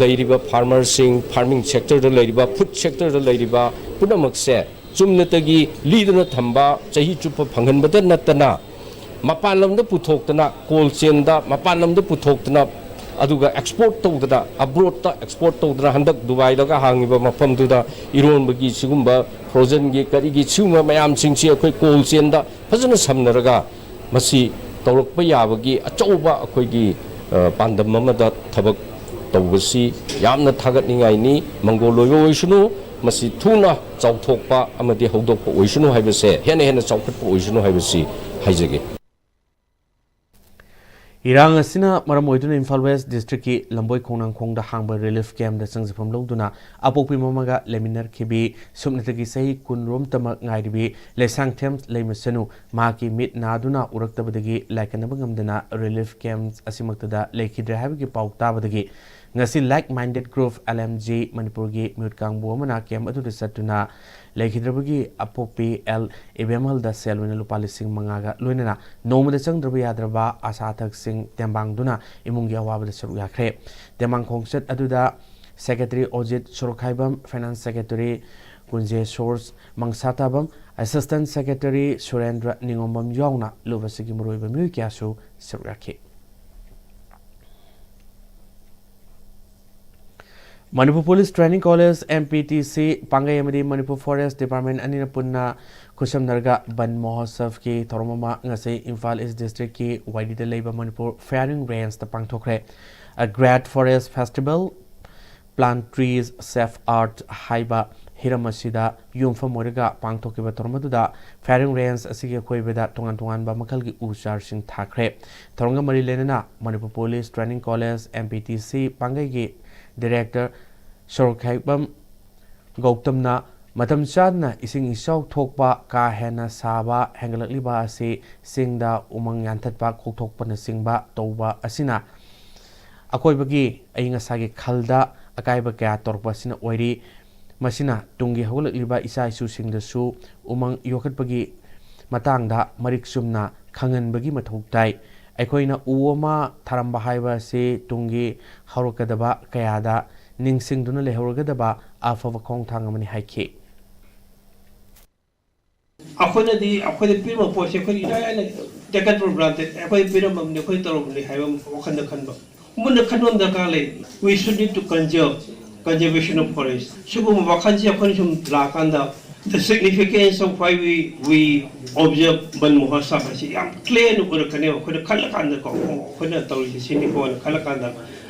ꯂꯩꯔꯤꯕ ꯐꯥꯔꯃꯔꯁꯤꯡ, ꯐꯥꯔꯃꯤꯡ ꯁꯦꯛꯇꯔꯗ ꯂꯩꯔꯤꯕ, ꯐꯨꯗ ꯁꯦꯛꯇꯔꯗ ꯂꯩꯔꯤꯕ ꯄꯨꯝꯅꯃꯛꯁꯦ ꯆꯨꯝꯅꯇꯒꯤ ꯂꯤꯗꯨꯅ ꯊꯝꯕ, ꯆꯍꯤ ꯆꯨꯞꯄ ꯐꯪꯍꯟꯕꯗ ꯅꯠꯇꯅ ꯃꯄꯥꯟ ꯂꯝꯗ ꯄꯨꯊꯣꯛꯇꯅ ꯀꯣꯜ ꯆꯦꯟꯗ ꯃꯄꯥꯟ ꯂꯝꯗ ꯄꯨꯊꯣꯛꯇꯅ ꯑꯗꯨꯒ ꯑꯦꯛꯁꯄꯣꯔꯠ ꯇꯧꯗꯅ ꯑꯕ꯭ꯔꯣꯗꯇ ꯑꯦꯛꯁꯄꯣꯔꯠ ꯇꯧꯗꯅ ꯍꯟꯗꯛ ꯗꯨꯕꯥꯏꯗꯒ ꯍꯥꯡꯉꯤꯕ ꯃꯐꯝꯗꯨꯗ ꯏꯔꯣꯟꯕꯒꯤ ꯁꯤꯒꯨꯝꯕ ꯐ꯭ꯔꯣꯖꯟꯒꯤ ꯀꯔꯤꯒꯤ ꯁꯤꯒꯨꯝꯕ ꯃꯌꯥꯝꯁꯤꯡꯁꯤ ꯑꯩꯈꯣꯏ ꯀꯣꯜ ꯆꯦꯟꯗ ꯐꯖꯅ ꯁꯝꯅꯔꯒ ꯃꯁꯤ ꯇꯧꯔꯛꯄ ꯌꯥꯕꯒꯤ ꯑꯆꯧꯕ ꯑꯩꯈꯣꯏꯒꯤ ꯄꯥꯟꯗꯝ ꯑꯃꯗ ꯊꯕꯛ ꯇꯧꯕꯁꯤ ꯌꯥꯝꯅ ꯊꯥꯒꯠꯅꯤꯡꯉꯥꯏꯅꯤ꯫ ꯃꯪꯒꯣꯜ ꯑꯣꯏꯕ ꯑꯣꯏꯁꯅꯨ, ꯃꯁꯤ ꯊꯨꯅ ꯆꯥꯎꯊꯣꯛꯄ ꯑꯃꯗꯤ ꯍꯧꯗꯣꯛꯄ ꯑꯣꯏꯁꯅꯨ ꯍꯥꯏꯕꯁꯦ, ꯍꯦꯟꯅ ꯍꯦꯟꯅ ꯆꯥꯎꯈꯠꯄ ꯑꯣꯏꯁꯅꯨ ꯍꯥꯏꯕꯁꯤ ꯍꯥꯏꯖꯒꯦ꯫ ꯏꯔꯥꯡ ꯑꯁꯤꯅ ꯃꯔꯝ ꯑꯣꯏꯗꯨꯅ ꯏꯝꯐꯥꯜ ꯋꯦꯁ ꯗꯤꯁꯇ꯭ꯔꯤꯛꯀꯤ ꯂꯝꯕꯣꯏ ꯈꯣꯡꯅꯥꯡꯈꯣꯡꯗ ꯍꯥꯡꯕ ꯔꯤꯂꯤꯐ ꯀꯦꯝꯞꯇ ꯆꯪꯖꯐꯝ ꯂꯧꯗꯨꯅ ꯑꯄꯣꯛꯄꯤ ꯃꯃꯥꯒ ꯂꯩꯃꯤꯟꯅꯔꯛꯈꯤꯕꯤ ꯁꯨꯞꯅꯇꯒꯤ ꯆꯍꯤ ꯀꯨꯟꯔꯣꯝꯇꯃꯛ ꯉꯥꯏꯔꯤꯕꯤ ꯂꯩꯁꯥꯡꯊꯦꯝ ꯂꯩꯃꯁꯅꯨ ꯃꯍꯥꯛꯀꯤ ꯃꯤꯠ ꯅꯥꯗꯨꯅ ꯎꯔꯛꯇꯕꯗꯒꯤ ꯂꯥꯏꯀꯠꯅꯕ ꯉꯝꯗꯅ ꯔꯤꯂꯤꯐ ꯀꯦꯝꯞ ꯑꯁꯤꯃꯛꯇꯗ ꯂꯩꯈꯤꯗ꯭ꯔꯦ ꯍꯥꯏꯕꯒꯤ ꯄꯥꯎ ꯇꯥꯕꯗꯒꯤ ꯉꯁꯤ like minded group L M G ꯃꯅꯤꯄꯨꯔꯒꯤ ꯃꯤꯍꯨꯠ ꯀꯥꯡꯕꯨ ꯑꯃꯅ ꯀꯦꯝꯞ ꯑꯗꯨꯗ ꯆꯠꯇꯨꯅ ꯂꯩꯈꯤꯗ꯭ꯔꯕꯒꯤ ꯑꯄꯣꯛꯄꯤ ꯑꯦꯜ ꯏꯕꯦꯝꯍꯜꯗ ꯁꯦꯜ ꯑꯣꯏꯅ ꯂꯨꯄꯥ ꯂꯤꯁꯤꯡ ꯃꯉꯥꯒ ꯂꯣꯏꯅꯅ ꯅꯣꯡꯃꯗ ꯆꯪꯗ꯭ꯔꯕ ꯌꯥꯗ꯭ꯔꯕ ꯑꯆꯥ ꯑꯊꯛꯁꯤꯡ ꯇꯦꯡꯕꯥꯡꯗꯨꯅ ꯏꯃꯨꯡꯒꯤ ꯑꯋꯥꯕꯗ ꯁꯔꯨꯛ ꯌꯥꯈ꯭ꯔꯦ꯫ ꯇꯦꯡꯕꯥꯡ ꯈꯣꯡꯆꯠ ꯑꯗꯨꯗ secretary Ojit Sorokhaibam, finance secretary Kunje Soras, Mangsatabam, assistant secretary Surendra Ningombam ꯌꯥꯎꯅ ꯂꯨꯞ ꯑꯁꯤꯒꯤ ꯃꯔꯨꯑꯣꯏꯕ ꯃꯤꯑꯣꯏ ꯀꯌꯥꯁꯨ ꯁꯔꯨꯛ ꯌꯥꯈꯤ꯫ Manipur police training college, M P T C, Pangei ꯑꯃꯗꯤ ꯃꯅꯤꯄꯨꯔ ꯐꯣꯔꯦꯁ ꯗꯤꯄꯥꯔꯠꯃꯦꯟ ꯑꯅꯤꯅ ꯄꯨꯟꯅ ꯈꯨꯠꯁꯝꯅꯔꯒ ꯕꯟ ꯃꯍꯣꯠꯁꯕꯀꯤ ꯊꯧꯔꯝ ꯑꯃ ꯉꯁꯤ ꯏꯝꯐꯥꯜ ꯏꯁ ꯗꯤꯁꯇ꯭ꯔꯤꯛꯀꯤ ꯋꯥꯏꯔꯤꯗ ꯂꯩꯕ Manipur ꯐꯥꯌꯔꯤꯡ ꯔꯦꯟꯖꯇ ꯄꯥꯡꯊꯣꯛꯈ꯭ꯔꯦ꯫ A Great Forest Festival, Plant Trees, Save Earth ꯍꯥꯏꯕ ꯍꯤꯔꯝ ꯑꯁꯤꯗ ꯌꯨꯝꯐꯝ ꯑꯣꯏꯔꯒ ꯄꯥꯡꯊꯣꯛꯈꯤꯕ ꯊꯧꯔꯝ ꯑꯗꯨꯗ ꯐꯥꯌꯔꯤꯡ ꯔꯦꯟꯖ ꯑꯁꯤꯒꯤ ꯑꯀꯣꯏꯕꯗ ꯇꯣꯉꯥꯟ ꯇꯣꯉꯥꯟꯕ ꯃꯈꯜꯒꯤ ꯎ ꯆꯥꯔꯁꯤꯡ ꯊꯥꯈ꯭ꯔꯦ꯫ ꯊꯧꯔꯝꯒ ꯃꯔꯤ ꯂꯩꯅꯅ Manipur police training college, M P T C, ꯄꯥꯡꯒꯩꯒꯤ ꯗꯤꯔꯦꯛꯇꯔ ꯁꯣꯔꯣꯛꯈꯥꯏꯕꯝ ꯒꯧꯇꯝꯅ ꯃꯇꯝ ꯆꯥꯗꯅ ꯏꯁꯤꯡ ꯏꯆꯥꯎ ꯊꯣꯛꯄ, ꯀꯥ ꯍꯦꯟꯅ ꯁꯥꯕ ꯍꯦꯟꯒꯠꯂꯛꯂꯤꯕ ꯑꯁꯤ ꯆꯤꯡꯗ ꯎꯃꯪ ꯌꯥꯟꯊꯠꯄ, ꯀꯣꯛꯊꯣꯛꯄꯅꯆꯤꯡꯕ ꯇꯧꯕ ꯑꯁꯤꯅ ꯑꯀꯣꯏꯕꯒꯤ ꯑꯏꯪ ꯑꯁꯥꯒꯤ ꯈꯜꯗ ꯑꯀꯥꯏꯕ ꯀꯌꯥ ꯇꯧꯔꯛꯄ ꯑꯁꯤꯅ ꯑꯣꯏꯔꯤ꯫ ꯃꯁꯤꯅ ꯇꯨꯡꯒꯤ ꯍꯧꯒꯠꯂꯛꯂꯤꯕ ꯏꯆꯥ ꯏꯁꯨꯁꯤꯡꯗꯁꯨ ꯎꯃꯪ ꯌꯣꯛꯈꯠꯄꯒꯤ ꯃꯇꯥꯡꯗ ꯃꯔꯤꯛ ꯆꯨꯝꯅ ꯈꯪꯍꯟꯕꯒꯤ ꯃꯊꯧ ꯇꯥꯏ꯫ ꯑꯩꯈꯣꯏꯅ ꯎ ꯑꯃ ꯊꯥꯔꯝꯕ ꯍꯥꯏꯕ ꯑꯁꯤ ꯇꯨꯡꯒꯤ ꯍꯧꯔꯛꯀꯗꯕ ꯀꯌꯥꯗ ꯅꯤꯡꯁꯤꯡꯗꯨꯅ ꯂꯩꯍꯧꯔꯒꯗꯕ ꯑꯐꯕ ꯈꯣꯡꯊꯥꯡ ꯑꯃꯅꯤ ꯍꯥꯏꯈꯤ꯫ ꯑꯩꯈꯣꯏꯅꯗꯤ ꯑꯩꯈꯣꯏꯗ ꯄꯤꯔꯝꯕ ꯄꯣꯠꯁꯦ ꯑꯩꯈꯣꯏ ꯏꯔꯥꯏ ꯂꯥꯏꯅ take it for granted, ꯑꯩꯈꯣꯏ ꯄꯤꯔꯝꯕꯅꯤ, ꯑꯩꯈꯣꯏ ꯇꯧꯔꯝꯕꯅꯤ ꯍꯥꯏꯕ ꯋꯥꯈꯜꯗ ꯈꯟꯕ, ꯃꯨꯟꯅ ꯈꯟꯕ ꯑꯃ ꯗꯔꯀꯥꯔ ꯂꯩ꯫ We should need to conserve, conservation of forest꯫ ꯁꯤꯒꯨꯝꯕ ꯋꯥꯈꯜꯁꯦ ꯑꯩꯈꯣꯏꯅ ꯁꯨꯝ ꯂꯥꯛꯀꯥꯟꯗ, the significance of why we, we observe Van Mahotsav ꯍꯥꯏꯁꯤ ꯌꯥꯝ clear ꯑꯣꯏꯔꯛꯀꯅꯦꯕ꯫ ꯑꯩꯈꯣꯏꯅ ꯈꯜꯂꯀꯥꯟꯗꯀꯣ, "ꯑꯣ, ꯑꯩꯈꯣꯏꯅ ꯇꯧꯔꯤꯁꯦ ꯁꯤꯅꯤꯀꯣꯅ" ꯈꯜꯂꯀꯥꯟꯗ,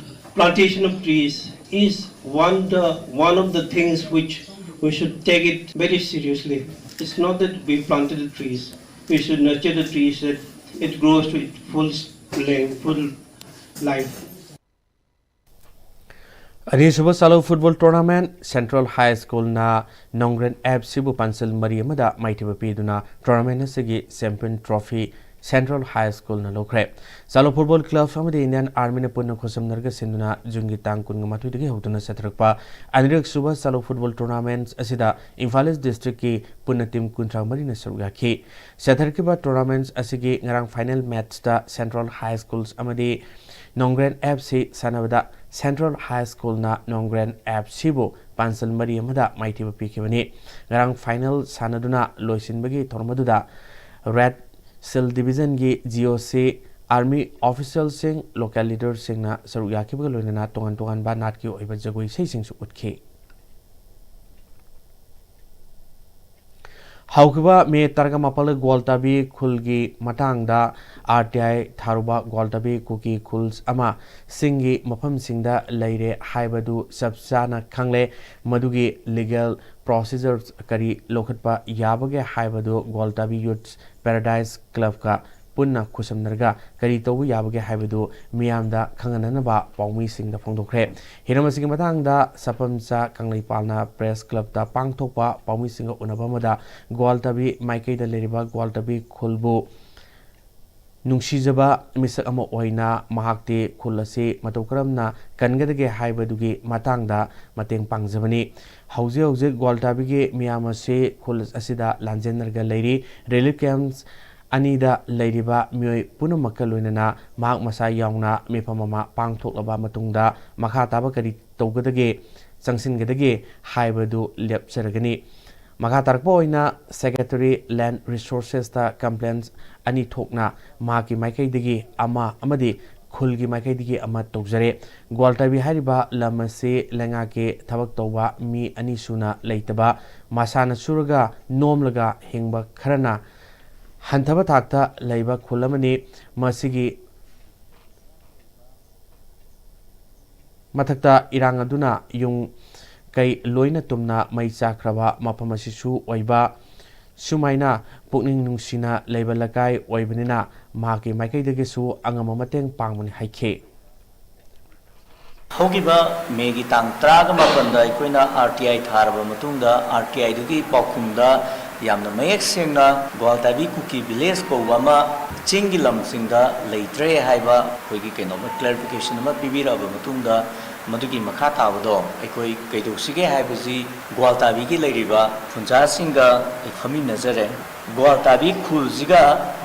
plantation of trees is one the, one of the things which we should take it very seriously. It's not that we planted the trees. We should nurture the trees that it grows to its full playing full life. ꯑꯅꯤꯁꯨꯕ ꯆꯥꯂꯧ football tournament central ꯍꯥꯏ ꯁ꯭ꯀꯨꯜꯅ ꯅꯣꯡꯒ꯭ꯔꯦꯟ F ꯁꯤꯕꯨ ꯄꯥꯟꯁꯜ ꯃꯔꯤ ꯑꯃꯗ ꯃꯥꯏꯊꯤꯕ ꯄꯤꯗꯨꯅ tournament ꯑꯁꯤꯒꯤ champion trophy central ꯍꯥꯏ ꯁ꯭ꯀꯨꯜꯅ ꯂꯧꯈ꯭ꯔꯦ꯫ ꯆꯥꯂꯧ football club ꯑꯃꯗꯤ Indian ꯑꯥꯔꯃꯤꯅ ꯄꯨꯟꯅ ꯈꯨꯠꯁꯝꯅꯔꯒ ꯁꯤꯟꯗꯨꯅ ꯖꯨꯟꯒꯤ ꯇꯥꯡ ꯀꯨꯟꯃꯥꯊꯣꯏꯗꯒꯤ ꯍꯧꯗꯨꯅ ꯆꯠꯊꯔꯛꯄ ꯑꯅꯤꯔꯛ ꯁꯨꯕ ꯆꯥꯂꯧ ꯐꯨꯠꯕꯣꯜ ꯇꯣꯔꯅꯥꯃꯦꯟꯠ ꯑꯁꯤꯗ ꯏꯝꯐꯥꯜ ꯏꯁ ꯗꯤꯁꯇ꯭ꯔꯤꯛꯀꯤ ꯄꯨꯟꯅ ꯇꯤꯝ ꯀꯨꯟꯊ꯭ꯔꯥ ꯃꯔꯤꯅ ꯁꯔꯨꯛ ꯌꯥꯈꯤ꯫ ꯆꯠꯊꯔꯛꯈꯤꯕ ꯇꯣꯔꯅꯥꯃꯦꯟꯠ ꯑꯁꯤꯒꯤ ꯉꯔꯥꯡ ꯐꯥꯏꯅꯦꯜ ꯃꯦꯠꯆꯇ ꯁꯦꯟꯇ꯭ꯔꯦꯜ ꯍꯥꯏ ꯁ꯭ꯀꯨꯜꯁ ꯑꯃꯗꯤ ꯅꯣꯡꯒ꯭ꯔꯦꯟ ꯑꯦꯐ ꯁꯤ ꯁꯥꯟꯅꯕꯗ ꯁꯦꯟꯇ꯭ꯔꯦꯜ ꯍꯥꯏ ꯁ꯭ꯀꯨꯜꯅ ꯅꯣꯡꯒ꯭ꯔꯦꯟ ꯑꯦꯐ ꯁꯤꯕꯨ ꯄꯥꯟꯁꯜ ꯃꯔꯤ ꯑꯃꯗ ꯃꯥꯏꯊꯤꯕ ꯄꯤꯈꯤꯕꯅꯤ꯫ ꯉꯔꯥꯡ ꯐꯥꯏꯅꯦꯜ ꯁꯥꯟꯅꯗꯨꯅ ꯂꯣꯏꯁꯤꯟꯕꯒꯤ ꯊꯧꯔꯝ ꯑꯗꯨꯗ ꯔꯦꯠ ꯁꯤꯜ ꯗꯤꯕꯤꯖꯟꯒꯤ ꯖꯤ ꯑꯣ ꯁꯤ, ꯑꯥꯔꯃꯤ ꯑꯣꯐꯤꯁꯤꯌꯦꯜꯁꯤꯡ, ꯂꯣꯀꯦꯜ ꯂꯤꯗꯔꯁꯤꯡꯅ ꯁꯔꯨꯛ ꯌꯥꯈꯤꯕꯒ ꯂꯣꯏꯅꯅ ꯇꯣꯉꯥꯟ ꯇꯣꯉꯥꯟꯕ ꯅꯥꯠꯀꯤ ꯑꯣꯏꯕ ꯖꯒꯣꯏ ꯏꯁꯩꯁꯤꯡꯁꯨ ꯎꯠꯈꯤ꯫ ꯍꯧꯈꯤꯕ ꯃꯦ ꯇꯔꯥꯃꯥꯄꯜꯗ ꯒ꯭ꯋꯥꯜꯇꯥꯕꯤ ꯈꯨꯜꯒꯤ ꯃꯇꯥꯡꯗ ꯑꯥꯔ ꯇꯤ ꯑꯥꯏ ꯊꯥꯔꯨꯕ ꯒ꯭ꯋꯥꯜꯇꯥꯕꯤ ꯀꯨꯀꯤ ꯈꯨꯜ ꯑꯃ ꯁꯤꯡꯒꯤ ꯃꯐꯝꯁꯤꯡꯗ ꯂꯩꯔꯦ ꯍꯥꯏꯕꯗꯨ ꯆꯞ ꯆꯥꯅ ꯈꯪꯂꯦ꯫ ꯃꯗꯨꯒꯤ ꯂꯤꯒꯦꯜ ꯄ꯭ꯔꯣꯁꯤꯖꯔ ꯀꯔꯤ ꯂꯧꯈꯠꯄ ꯌꯥꯕꯒꯦ ꯍꯥꯏꯕꯗꯨ ꯒ꯭ꯋꯥꯜꯇꯥꯕꯤ ꯌꯨꯠ ꯄꯦꯔꯥꯗꯥꯏꯁ ꯀ꯭ꯂꯕꯀ ꯄꯨꯟꯅ ꯈꯨꯠꯁꯝꯅꯔꯒ ꯀꯔꯤ ꯇꯧꯕ ꯌꯥꯕꯒꯦ ꯍꯥꯏꯕꯗꯨ ꯃꯤꯌꯥꯝꯗ ꯈꯪꯍꯟꯅꯅꯕ ꯄꯥꯎꯃꯤꯁꯤꯡꯗ ꯐꯣꯡꯗꯣꯛꯈ꯭ꯔꯦ꯫ ꯍꯤꯔꯝ ꯑꯁꯤꯒꯤ ꯃꯇꯥꯡꯗ ꯁꯄꯝꯆꯥ ꯀꯪꯂꯩꯄꯥꯜꯅ ꯄ꯭ꯔꯦꯁ ꯀ꯭ꯂꯕꯇ ꯄꯥꯡꯊꯣꯛꯄ ꯄꯥꯎꯃꯤꯁꯤꯡꯒ ꯎꯅꯕ ꯑꯃꯗ ꯒ꯭ꯋꯥꯜꯇꯕꯤ ꯃꯥꯏꯀꯩꯗ ꯂꯩꯔꯤꯕ ꯒ꯭ꯋꯥꯜꯇꯕꯤ ꯈꯨꯜꯕꯨ ꯅꯨꯡꯁꯤꯖꯕ ꯃꯤꯁꯛ ꯑꯃ ꯑꯣꯏꯅ ꯃꯍꯥꯛꯇꯤ ꯈꯨꯜ ꯑꯁꯤ ꯃꯇꯧ ꯀꯔꯝꯅ ꯀꯟꯒꯗꯒꯦ ꯍꯥꯏꯕꯗꯨꯒꯤ ꯃꯇꯥꯡꯗ ꯃꯇꯦꯡ ꯄꯥꯡꯖꯕꯅꯤ꯫ ꯍꯧꯖꯤꯛ ꯍꯧꯖꯤꯛ ꯒ꯭ꯋꯥꯜꯇꯕꯤꯒꯤ ꯃꯤꯌꯥꯝ ꯑꯁꯤ ꯈꯨꯜ ꯑꯁꯤꯗ ꯂꯥꯟꯖꯦꯟꯅꯔꯒ ꯂꯩꯔꯤ꯫ ꯔꯤꯂꯤꯐ ꯀꯦꯝꯞꯁ ꯑꯅꯤꯗ ꯂꯩꯔꯤꯕ ꯃꯤꯑꯣꯏ ꯄꯨꯝꯅꯃꯛꯀ ꯂꯣꯏꯅꯅ ꯃꯍꯥꯛ ꯃꯁꯥ ꯌꯥꯎꯅ ꯃꯤꯐꯝ ꯑꯃ ꯄꯥꯡꯊꯣꯛꯂꯕ ꯃꯇꯨꯡꯗ ꯃꯈꯥ ꯇꯥꯕ ꯀꯔꯤ ꯇꯧꯒꯗꯒꯦ, ꯆꯪꯁꯤꯟꯒꯗꯒꯦ ꯍꯥꯏꯕꯗꯨ ꯂꯦꯞꯆꯔꯒꯅꯤ꯫ ꯃꯈꯥ ꯇꯥꯔꯛꯄ ꯑꯣꯏꯅ ꯁꯦꯀ꯭ꯔꯦꯇꯔꯤ ꯂꯦꯟ ꯔꯤꯁꯣꯔꯁꯦꯁꯇ ꯀꯝꯄ꯭ꯂꯦꯟꯁ ꯑꯅꯤ ꯊꯣꯛꯅ ꯃꯍꯥꯛꯀꯤ ꯃꯥꯏꯀꯩꯗꯒꯤ ꯑꯃ ꯑꯃꯗꯤ ꯈꯨꯜꯒꯤ ꯃꯥꯏꯀꯩꯗꯒꯤ ꯑꯃ ꯇꯧꯖꯔꯦ꯫ ꯒ꯭ꯋꯥꯜꯇꯕꯤ ꯍꯥꯏꯔꯤꯕ ꯂꯝ ꯑꯁꯤ ꯂꯩꯉꯥꯛꯀꯤ ꯊꯕꯛ ꯇꯧꯕ ꯃꯤ ꯑꯅꯤ ꯁꯨꯅ ꯂꯩꯇꯕ, ꯃꯁꯥꯅ ꯁꯨꯔꯒ ꯅꯣꯝꯂꯒ ꯍꯤꯡꯕ ꯈꯔꯅ ꯍꯟꯊꯕ ꯊꯥꯛꯇ ꯂꯩꯕ ꯈꯨꯜ ꯑꯃꯅꯤ꯫ ꯃꯁꯤꯒꯤ ꯃꯊꯛꯇ ꯏꯔꯥꯡ ꯑꯗꯨꯅ ꯌꯨꯝ ꯀꯩ ꯂꯣꯏꯅ ꯇꯨꯝꯅ ꯃꯩ ꯆꯥꯛꯈ꯭ꯔꯕ ꯃꯐꯝ ꯑꯁꯤꯁꯨ ꯑꯣꯏꯕ꯫ ꯁꯨꯃꯥꯏꯅ ꯄꯨꯛꯅꯤꯡ ꯅꯨꯡꯁꯤꯅ ꯂꯩꯕ ꯂꯩꯀꯥꯏ ꯑꯣꯏꯕꯅꯤꯅ ꯃꯍꯥꯛꯀꯤ ꯃꯥꯏꯀꯩꯗꯒꯤꯁꯨ ꯑꯉꯝꯕ ꯃꯇꯦꯡ ꯄꯥꯡꯕꯅꯤ ꯍꯥꯏꯈꯤ꯫ ꯍꯧꯈꯤꯕ ꯃꯦꯒꯤ ꯇꯥꯡ ꯇꯔꯥꯒ ꯃꯥꯄꯟꯗ ꯑꯩꯈꯣꯏꯅ ꯑꯥꯔ ꯇꯤ ꯑꯥꯏ ꯊꯥꯔꯕ ꯃꯇꯨꯡꯗ, ꯑꯥꯔ ꯇꯤ ꯑꯥꯏꯗꯨꯒꯤ ꯄꯥꯎꯈꯨꯝꯗ ꯌꯥꯝꯅ ꯃꯌꯦꯛ ꯁꯦꯡꯅ ꯒ꯭ꯋꯥꯜꯇꯥꯕꯤ ꯀꯨꯀꯤ ꯚꯤꯂꯦꯖ ꯀꯧꯕ ꯑꯃ ꯆꯤꯡꯒꯤ ꯂꯝꯁꯤꯡꯗ ꯂꯩꯇ꯭ꯔꯦ ꯍꯥꯏꯕ ꯑꯩꯈꯣꯏꯒꯤ ꯀꯩꯅꯣꯝꯃ ꯀ꯭ꯂꯦꯔꯤꯐꯤꯀꯦꯁꯟ ꯑꯃ ꯄꯤꯕꯤꯔꯛꯑꯕ ꯃꯇꯨꯡꯗ, ꯃꯗꯨꯒꯤ ꯃꯈꯥ ꯇꯥꯕꯗꯣ ꯑꯩꯈꯣꯏ ꯀꯩꯗꯧꯁꯤꯒꯦ ꯍꯥꯏꯕꯁꯤ ꯒ꯭ꯋꯥꯜꯇꯥꯕꯤꯒꯤ ꯂꯩꯔꯤꯕ ꯈꯨꯟꯖꯥꯁꯤꯡꯒ ꯑꯩ ꯐꯝꯃꯤꯟꯅꯖꯔꯦ꯫ ꯒ꯭ꯋꯥꯜꯇꯥꯕꯤ ꯈꯨꯜꯁꯤꯒ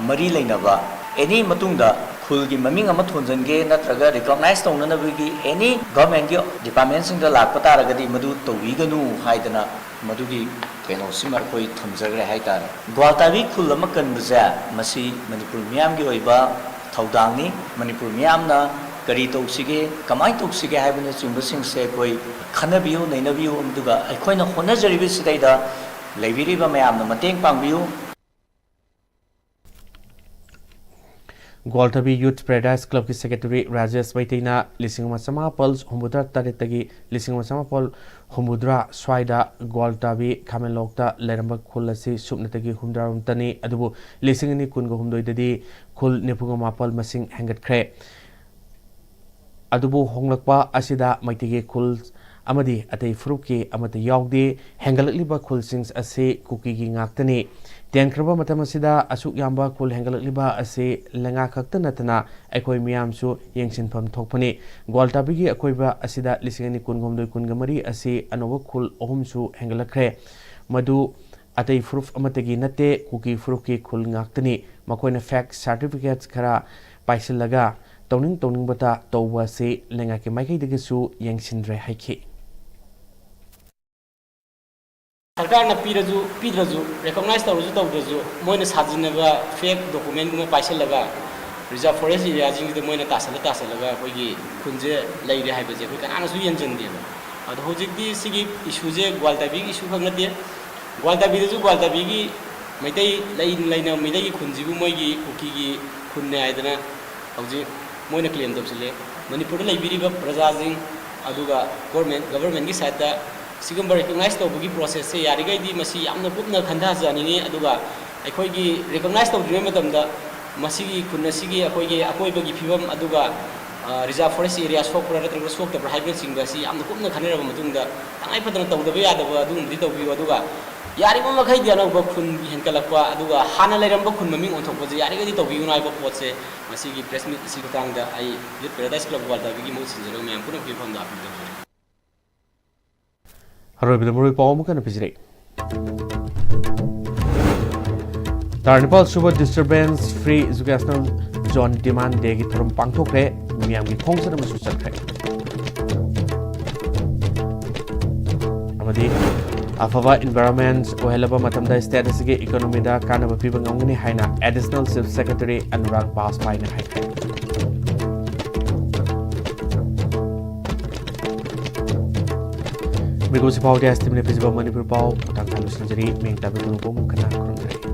ꯃꯔꯤ ꯂꯩꯅꯕ ꯑꯦꯅꯤ ꯃꯇꯨꯡꯗ ꯈꯨꯜꯒꯤ ꯃꯃꯤꯡ ꯑꯃ ꯊꯣꯟꯖꯟꯒꯦ ꯅꯠꯇ꯭ꯔꯒ ꯔꯤꯀꯣꯛꯅꯥꯏꯁ ꯇꯧꯅꯅꯕꯒꯤ ꯑꯦꯅꯤ ꯒꯚꯔꯟꯃꯦꯟꯠꯀꯤ ꯗꯤꯄꯥꯔꯠꯃꯦꯟꯠꯁꯤꯡꯗ ꯂꯥꯛꯄ ꯇꯥꯔꯒꯗꯤ ꯃꯗꯨ ꯇꯧꯕꯤꯒꯅꯨ ꯍꯥꯏꯗꯅ ꯃꯗꯨꯒꯤ ꯀꯩꯅꯣꯁꯤꯃ ꯑꯩꯈꯣꯏ ꯊꯝꯖꯈ꯭ꯔꯦ ꯍꯥꯏꯇꯥꯔꯦ꯫ ꯒ꯭ꯋꯥꯜꯇꯥꯕꯤ ꯈꯨꯜ ꯑꯃ ꯀꯟꯕꯁꯦ ꯃꯁꯤ ꯃꯅꯤꯄꯨꯔ ꯃꯤꯌꯥꯝꯒꯤ ꯑꯣꯏꯕ ꯊꯧꯗꯥꯡꯅꯤ꯫ ꯃꯅꯤꯄꯨꯔ ꯃꯤꯌꯥꯝꯅ ꯀꯔꯤ ꯇꯧꯁꯤꯒꯦ, ꯀꯃꯥꯏꯅ ꯇꯧꯁꯤꯒꯦ ꯍꯥꯏꯕꯅꯆꯤꯡꯕꯁꯤꯡꯁꯦ ꯑꯩꯈꯣꯏ ꯈꯟꯅꯕꯤꯌꯨ, ꯅꯩꯅꯕꯤꯌꯨ, ꯑꯗꯨꯒ ꯑꯩꯈꯣꯏꯅ ꯍꯣꯠꯅꯖꯔꯤꯕꯁꯤꯗꯩꯗ ꯂꯩꯕꯤꯔꯤꯕ ꯃꯌꯥꯝꯅ ꯃꯇꯦꯡ ꯄꯥꯡꯕꯤꯌꯨ꯫ ꯒ꯭ꯋꯥꯜꯇꯥꯕꯤ ꯌꯨꯊ ꯄꯦꯔꯥꯗꯥꯏꯁ ꯀ꯭ꯂꯕꯀꯤ ꯁꯦꯀ꯭ꯔꯦꯇꯔꯤ ꯔꯥꯖꯦꯁ ꯃꯩꯇꯩꯅ ꯂꯤꯁꯤꯡ ꯑꯃ ꯆꯃꯥꯄꯜ ꯍꯨꯝꯐꯨꯇꯔꯥ ꯇꯔꯦꯠꯇꯒꯤ ꯂꯤꯁꯤꯡ ꯑꯃ ꯆꯃꯥꯄꯜ ꯍꯨꯝꯐꯨꯇꯔꯥ ꯁ꯭ꯋꯥꯏꯗ ꯒ꯭ꯋꯥꯜꯇꯥꯕꯤ ꯈꯥꯃꯦꯟꯂꯣꯛꯇ ꯂꯩꯔꯝꯕ ꯈꯨꯜ ꯑꯁꯤ ꯁꯨꯞꯅꯇꯒꯤ ꯍꯨꯝꯗ꯭ꯔꯥꯔꯣꯝꯇꯅꯤ, ꯑꯗꯨꯕꯨ ꯂꯤꯁꯤꯡ ꯑꯅꯤ ꯀꯨꯟꯒ ꯍꯨꯝꯗꯣꯏꯗꯗꯤ ꯈꯨꯜ ꯅꯤꯐꯨꯒ ꯃꯥꯄꯜ ꯃꯁꯤꯡ ꯍꯦꯟꯒꯠꯈ꯭ꯔꯦ꯫ ꯑꯗꯨꯕꯨ ꯍꯣꯡꯂꯛꯄ ꯑꯁꯤꯗ ꯃꯩꯇꯩꯒꯤ ꯈꯨꯜ ꯑꯃꯗꯤ ꯑꯇꯩ ꯐꯨꯔꯨꯞꯀꯤ ꯑꯃꯠꯇ ꯌꯥꯎꯗꯦ꯫ ꯍꯦꯟꯒꯠꯂꯛꯂꯤꯕ ꯈꯨꯜꯁꯤꯡ ꯑꯁꯤ ꯀꯨꯀꯤꯒꯤ ꯉꯥꯛꯇꯅꯤ꯫ ꯇꯦꯟꯈ꯭ꯔꯕ ꯃꯇꯝ ꯑꯁꯤꯗ ꯑꯁꯨꯛ ꯌꯥꯝꯕ ꯈꯨꯜ ꯍꯦꯟꯒꯠꯂꯛꯂꯤꯕ ꯑꯁꯤ ꯂꯩꯉꯥꯛ ꯈꯛꯇ ꯅꯠꯇꯅ ꯑꯩꯈꯣꯏ ꯃꯤꯌꯥꯝꯁꯨ ꯌꯦꯡꯁꯤꯟꯐꯝ ꯊꯣꯛꯄꯅꯤ꯫ ꯒ꯭ꯋꯥꯜꯇꯥꯕꯤꯒꯤ ꯑꯀꯣꯏꯕ ꯑꯁꯤꯗ ꯂꯤꯁꯤꯡ ꯑꯅꯤ ꯀꯨꯟꯍꯨꯝꯗꯣꯏ ꯀꯨꯟꯃꯔꯤ ꯑꯁꯤ ꯑꯅꯧꯕ ꯈꯨꯜ ꯑꯍꯨꯝꯁꯨ ꯍꯦꯟꯒꯠꯂꯛꯈ꯭ꯔꯦ꯫ ꯃꯗꯨ ꯑꯇꯩ ꯐꯨꯔꯨꯞ ꯑꯃꯠꯇꯒꯤ ꯅꯠꯇꯦ, ꯀꯨꯀꯤ ꯐꯨꯔꯨꯞꯀꯤ ꯈꯨꯜ ꯉꯥꯛꯇꯅꯤ꯫ ꯃꯈꯣꯏꯅ ꯐꯦꯛ ꯁꯥꯔꯇꯤꯐꯤꯀꯦꯠ ꯈꯔ ꯄꯥꯏꯁꯤꯜꯂꯒ ꯇꯧꯅꯤꯡ ꯇꯧꯅꯤꯡꯕꯇ ꯇꯧꯕ ꯑꯁꯤ ꯂꯩꯉꯥꯛꯀꯤ ꯃꯥꯏꯀꯩꯗꯒꯤꯁꯨ ꯌꯦꯡꯁꯤꯟꯗ꯭ꯔꯦ ꯍꯥꯏꯈꯤ꯫ ꯁꯔꯀꯥꯔꯅ ꯄꯤꯔꯁꯨ ꯄꯤꯗ꯭ꯔꯁꯨ, ꯔꯦꯀꯣꯛꯅꯥꯏꯖ ꯇꯧꯔꯁꯨ ꯇꯧꯗ꯭ꯔꯁꯨ, ꯃꯣꯏꯅ ꯁꯥꯖꯤꯟꯅꯕ ꯐꯦꯛ ꯗꯣꯀꯨꯃꯦꯟꯒꯨꯝꯕ ꯄꯥꯏꯁꯤꯜꯂꯒ ꯔꯤꯖꯥꯔꯚ ꯐꯣꯔꯦꯁ ꯑꯦꯔꯤꯌꯥꯁꯤꯡꯁꯤꯗ ꯃꯣꯏꯅ ꯇꯥꯁꯜꯂ ꯇꯥꯁꯜꯂꯒ ꯑꯩꯈꯣꯏꯒꯤ ꯈꯨꯟꯁꯦ ꯂꯩꯔꯦ ꯍꯥꯏꯕꯁꯦ ꯑꯩꯈꯣꯏ ꯀꯅꯥꯅꯁꯨ ꯌꯦꯡꯁꯤꯟꯗꯦꯕ꯫ ꯑꯗꯣ ꯍꯧꯖꯤꯛꯇꯤ ꯁꯤꯒꯤ ꯏꯁꯨꯁꯦ ꯒ꯭ꯋꯥꯜꯇꯥꯕꯤꯒꯤ ꯏꯁꯨ ꯈꯛ ꯅꯠꯇꯦ, ꯒ꯭ꯋꯥꯜꯇꯥꯕꯤꯗꯁꯨ ꯒ꯭ꯋꯥꯜꯇꯥꯕꯤꯒꯤ ꯃꯩꯇꯩ ꯂꯩꯅ ꯂꯩꯅ ꯃꯩꯇꯩꯒꯤ ꯈꯨꯟꯁꯤꯕꯨ ꯃꯣꯏꯒꯤ ꯀꯨꯀꯤꯒꯤ ꯈꯨꯟꯅꯦ ꯍꯥꯏꯗꯅ ꯍꯧꯖꯤꯛ ꯃꯣꯏꯅ ꯀ꯭ꯂꯦꯝ ꯇꯧꯁꯤꯜꯂꯦ꯫ ꯃꯅꯤꯄꯨꯔꯗ ꯂꯩꯕꯤꯔꯤꯕ ꯄ꯭ꯔꯖꯥꯁꯤꯡ ꯑꯗꯨꯒ ꯒꯣꯔꯃꯦꯟ, ꯒꯕꯔꯃꯦꯟꯒꯤ ꯁꯥꯏꯠꯇ ꯁꯤꯒꯨꯝꯕ ꯔꯤꯀꯣꯛꯅꯥꯏꯁ ꯇꯧꯕꯒꯤ ꯄ꯭ꯔꯣꯁꯦꯁꯁꯦ ꯌꯥꯔꯤꯈꯩꯗꯤ ꯃꯁꯤ ꯌꯥꯝꯅ ꯀꯨꯞꯅ ꯈꯟꯊꯖꯅꯤꯡꯉꯤ꯫ ꯑꯗꯨꯒ ꯑꯩꯈꯣꯏꯒꯤ ꯔꯤꯀꯣꯛꯅꯥꯏꯁ ꯇꯧꯗ꯭ꯔꯤꯉꯩ ꯃꯇꯝꯗ ꯃꯁꯤꯒꯤ ꯈꯨꯟ ꯑꯁꯤꯒꯤ ꯑꯩꯈꯣꯏꯒꯤ ꯑꯀꯣꯏꯕꯒꯤ ꯐꯤꯕꯝ, ꯑꯗꯨꯒ ꯔꯤꯖꯥꯔꯚ ꯐꯣꯔꯦꯁ ꯑꯦꯔꯤꯌꯥ ꯁꯣꯛꯄ꯭ꯔꯥ ꯅꯠꯇ꯭ꯔꯒ ꯁꯣꯛꯇꯕ꯭ꯔꯥ ꯍꯥꯏꯕꯅꯆꯤꯡꯕ ꯑꯁꯤ ꯌꯥꯝꯅ ꯀꯨꯞꯅ ꯈꯟꯅꯔꯕ ꯃꯇꯨꯡꯗ, ꯇꯉꯥꯏ ꯐꯗꯅ ꯇꯧꯗꯕ ꯌꯥꯗꯕ ꯑꯗꯨꯒꯨꯝꯕꯗꯤ ꯇꯧꯕꯤꯌꯨ꯫ ꯑꯗꯨꯒ ꯌꯥꯔꯤꯕ ꯃꯈꯩꯗꯤ ꯑꯅꯧꯕ ꯈꯨꯟ ꯍꯦꯟꯒꯠꯂꯛꯄ, ꯑꯗꯨꯒ ꯍꯥꯟꯅ ꯂꯩꯔꯝꯕ ꯈꯨꯟ ꯃꯃꯤꯡ ꯑꯣꯟꯊꯣꯛꯄꯁꯦ ꯌꯥꯔꯤꯈꯩꯗꯤ ꯇꯧꯕꯤꯒꯅꯨ ꯍꯥꯏꯕ ꯄꯣꯠꯁꯦ ꯃꯁꯤꯒꯤ ꯄ꯭ꯔꯦꯁ ꯃꯤꯠ ꯑꯁꯤ ꯃꯇꯥꯡꯗ ꯑꯩ ꯌꯨꯠ ꯄꯦꯔꯥꯗꯥꯏꯁ ꯀ꯭ꯂꯕ ꯒ꯭ꯋꯥꯜꯗꯥꯕꯤꯒꯤ ꯃꯍꯨꯠ ꯁꯤꯟꯖꯔꯒ ꯃꯌꯥꯝ ꯄꯨꯝꯅꯃꯛꯀꯤ ꯃꯐꯝꯗ ꯑꯥꯄꯤꯜ ꯇꯧꯖꯔꯤ꯫ ꯑꯔꯣꯏꯕꯗ ꯃꯔꯨꯑꯣꯏ ꯄꯥꯎ ꯑꯃꯨꯛ ꯍꯟꯅ ꯄꯤꯖꯔꯛꯏ꯫ ꯇꯔꯥꯅꯤꯄꯥꯜ ꯁꯨꯕ Disturbance Free Educational Zone Demand Day ꯒꯤ ꯊꯧꯔꯝ ꯄꯥꯡꯊꯣꯛꯈ꯭ꯔꯦ꯫ ꯃꯤꯌꯥꯝꯒꯤ ꯈꯣꯡꯆꯠ ꯑꯃꯁꯨ ꯆꯠꯈ꯭ꯔꯦ꯫ ꯑꯃꯗꯤ ꯑꯐꯕ environment ꯑꯣꯏꯍꯜꯂꯕ ꯃꯇꯝꯗ state ꯑꯁꯤꯒꯤ economy ꯗ ꯀꯥꯟꯅꯕ ꯄꯤꯕ ꯉꯝꯒꯅꯤ ꯍꯥꯏꯅ Additional Chief Secretary ꯑꯅꯨꯔꯥꯒ ꯕꯥꯖꯄꯥꯏꯅ ꯍꯥꯏꯈ꯭ꯔꯦ꯫ ꯃꯤꯀꯨꯞꯁꯤ ꯐꯥꯎꯗꯤ ꯑꯁ ꯇꯤꯝꯅ ꯄꯤꯖꯕ ꯃꯅꯤꯄꯨꯔ ꯄꯥꯎ ꯃꯇꯥꯡ ꯀꯥꯏꯅ ꯂꯣꯏꯁꯤꯟꯖꯔꯤ꯫ ꯃꯤꯡ ꯇꯥꯕꯤꯕ ꯄꯨꯝꯅꯃꯛꯄꯨ ꯑꯃꯨꯛ ꯍꯟꯅ ꯈꯨꯔꯨꯝꯖꯔꯤ꯫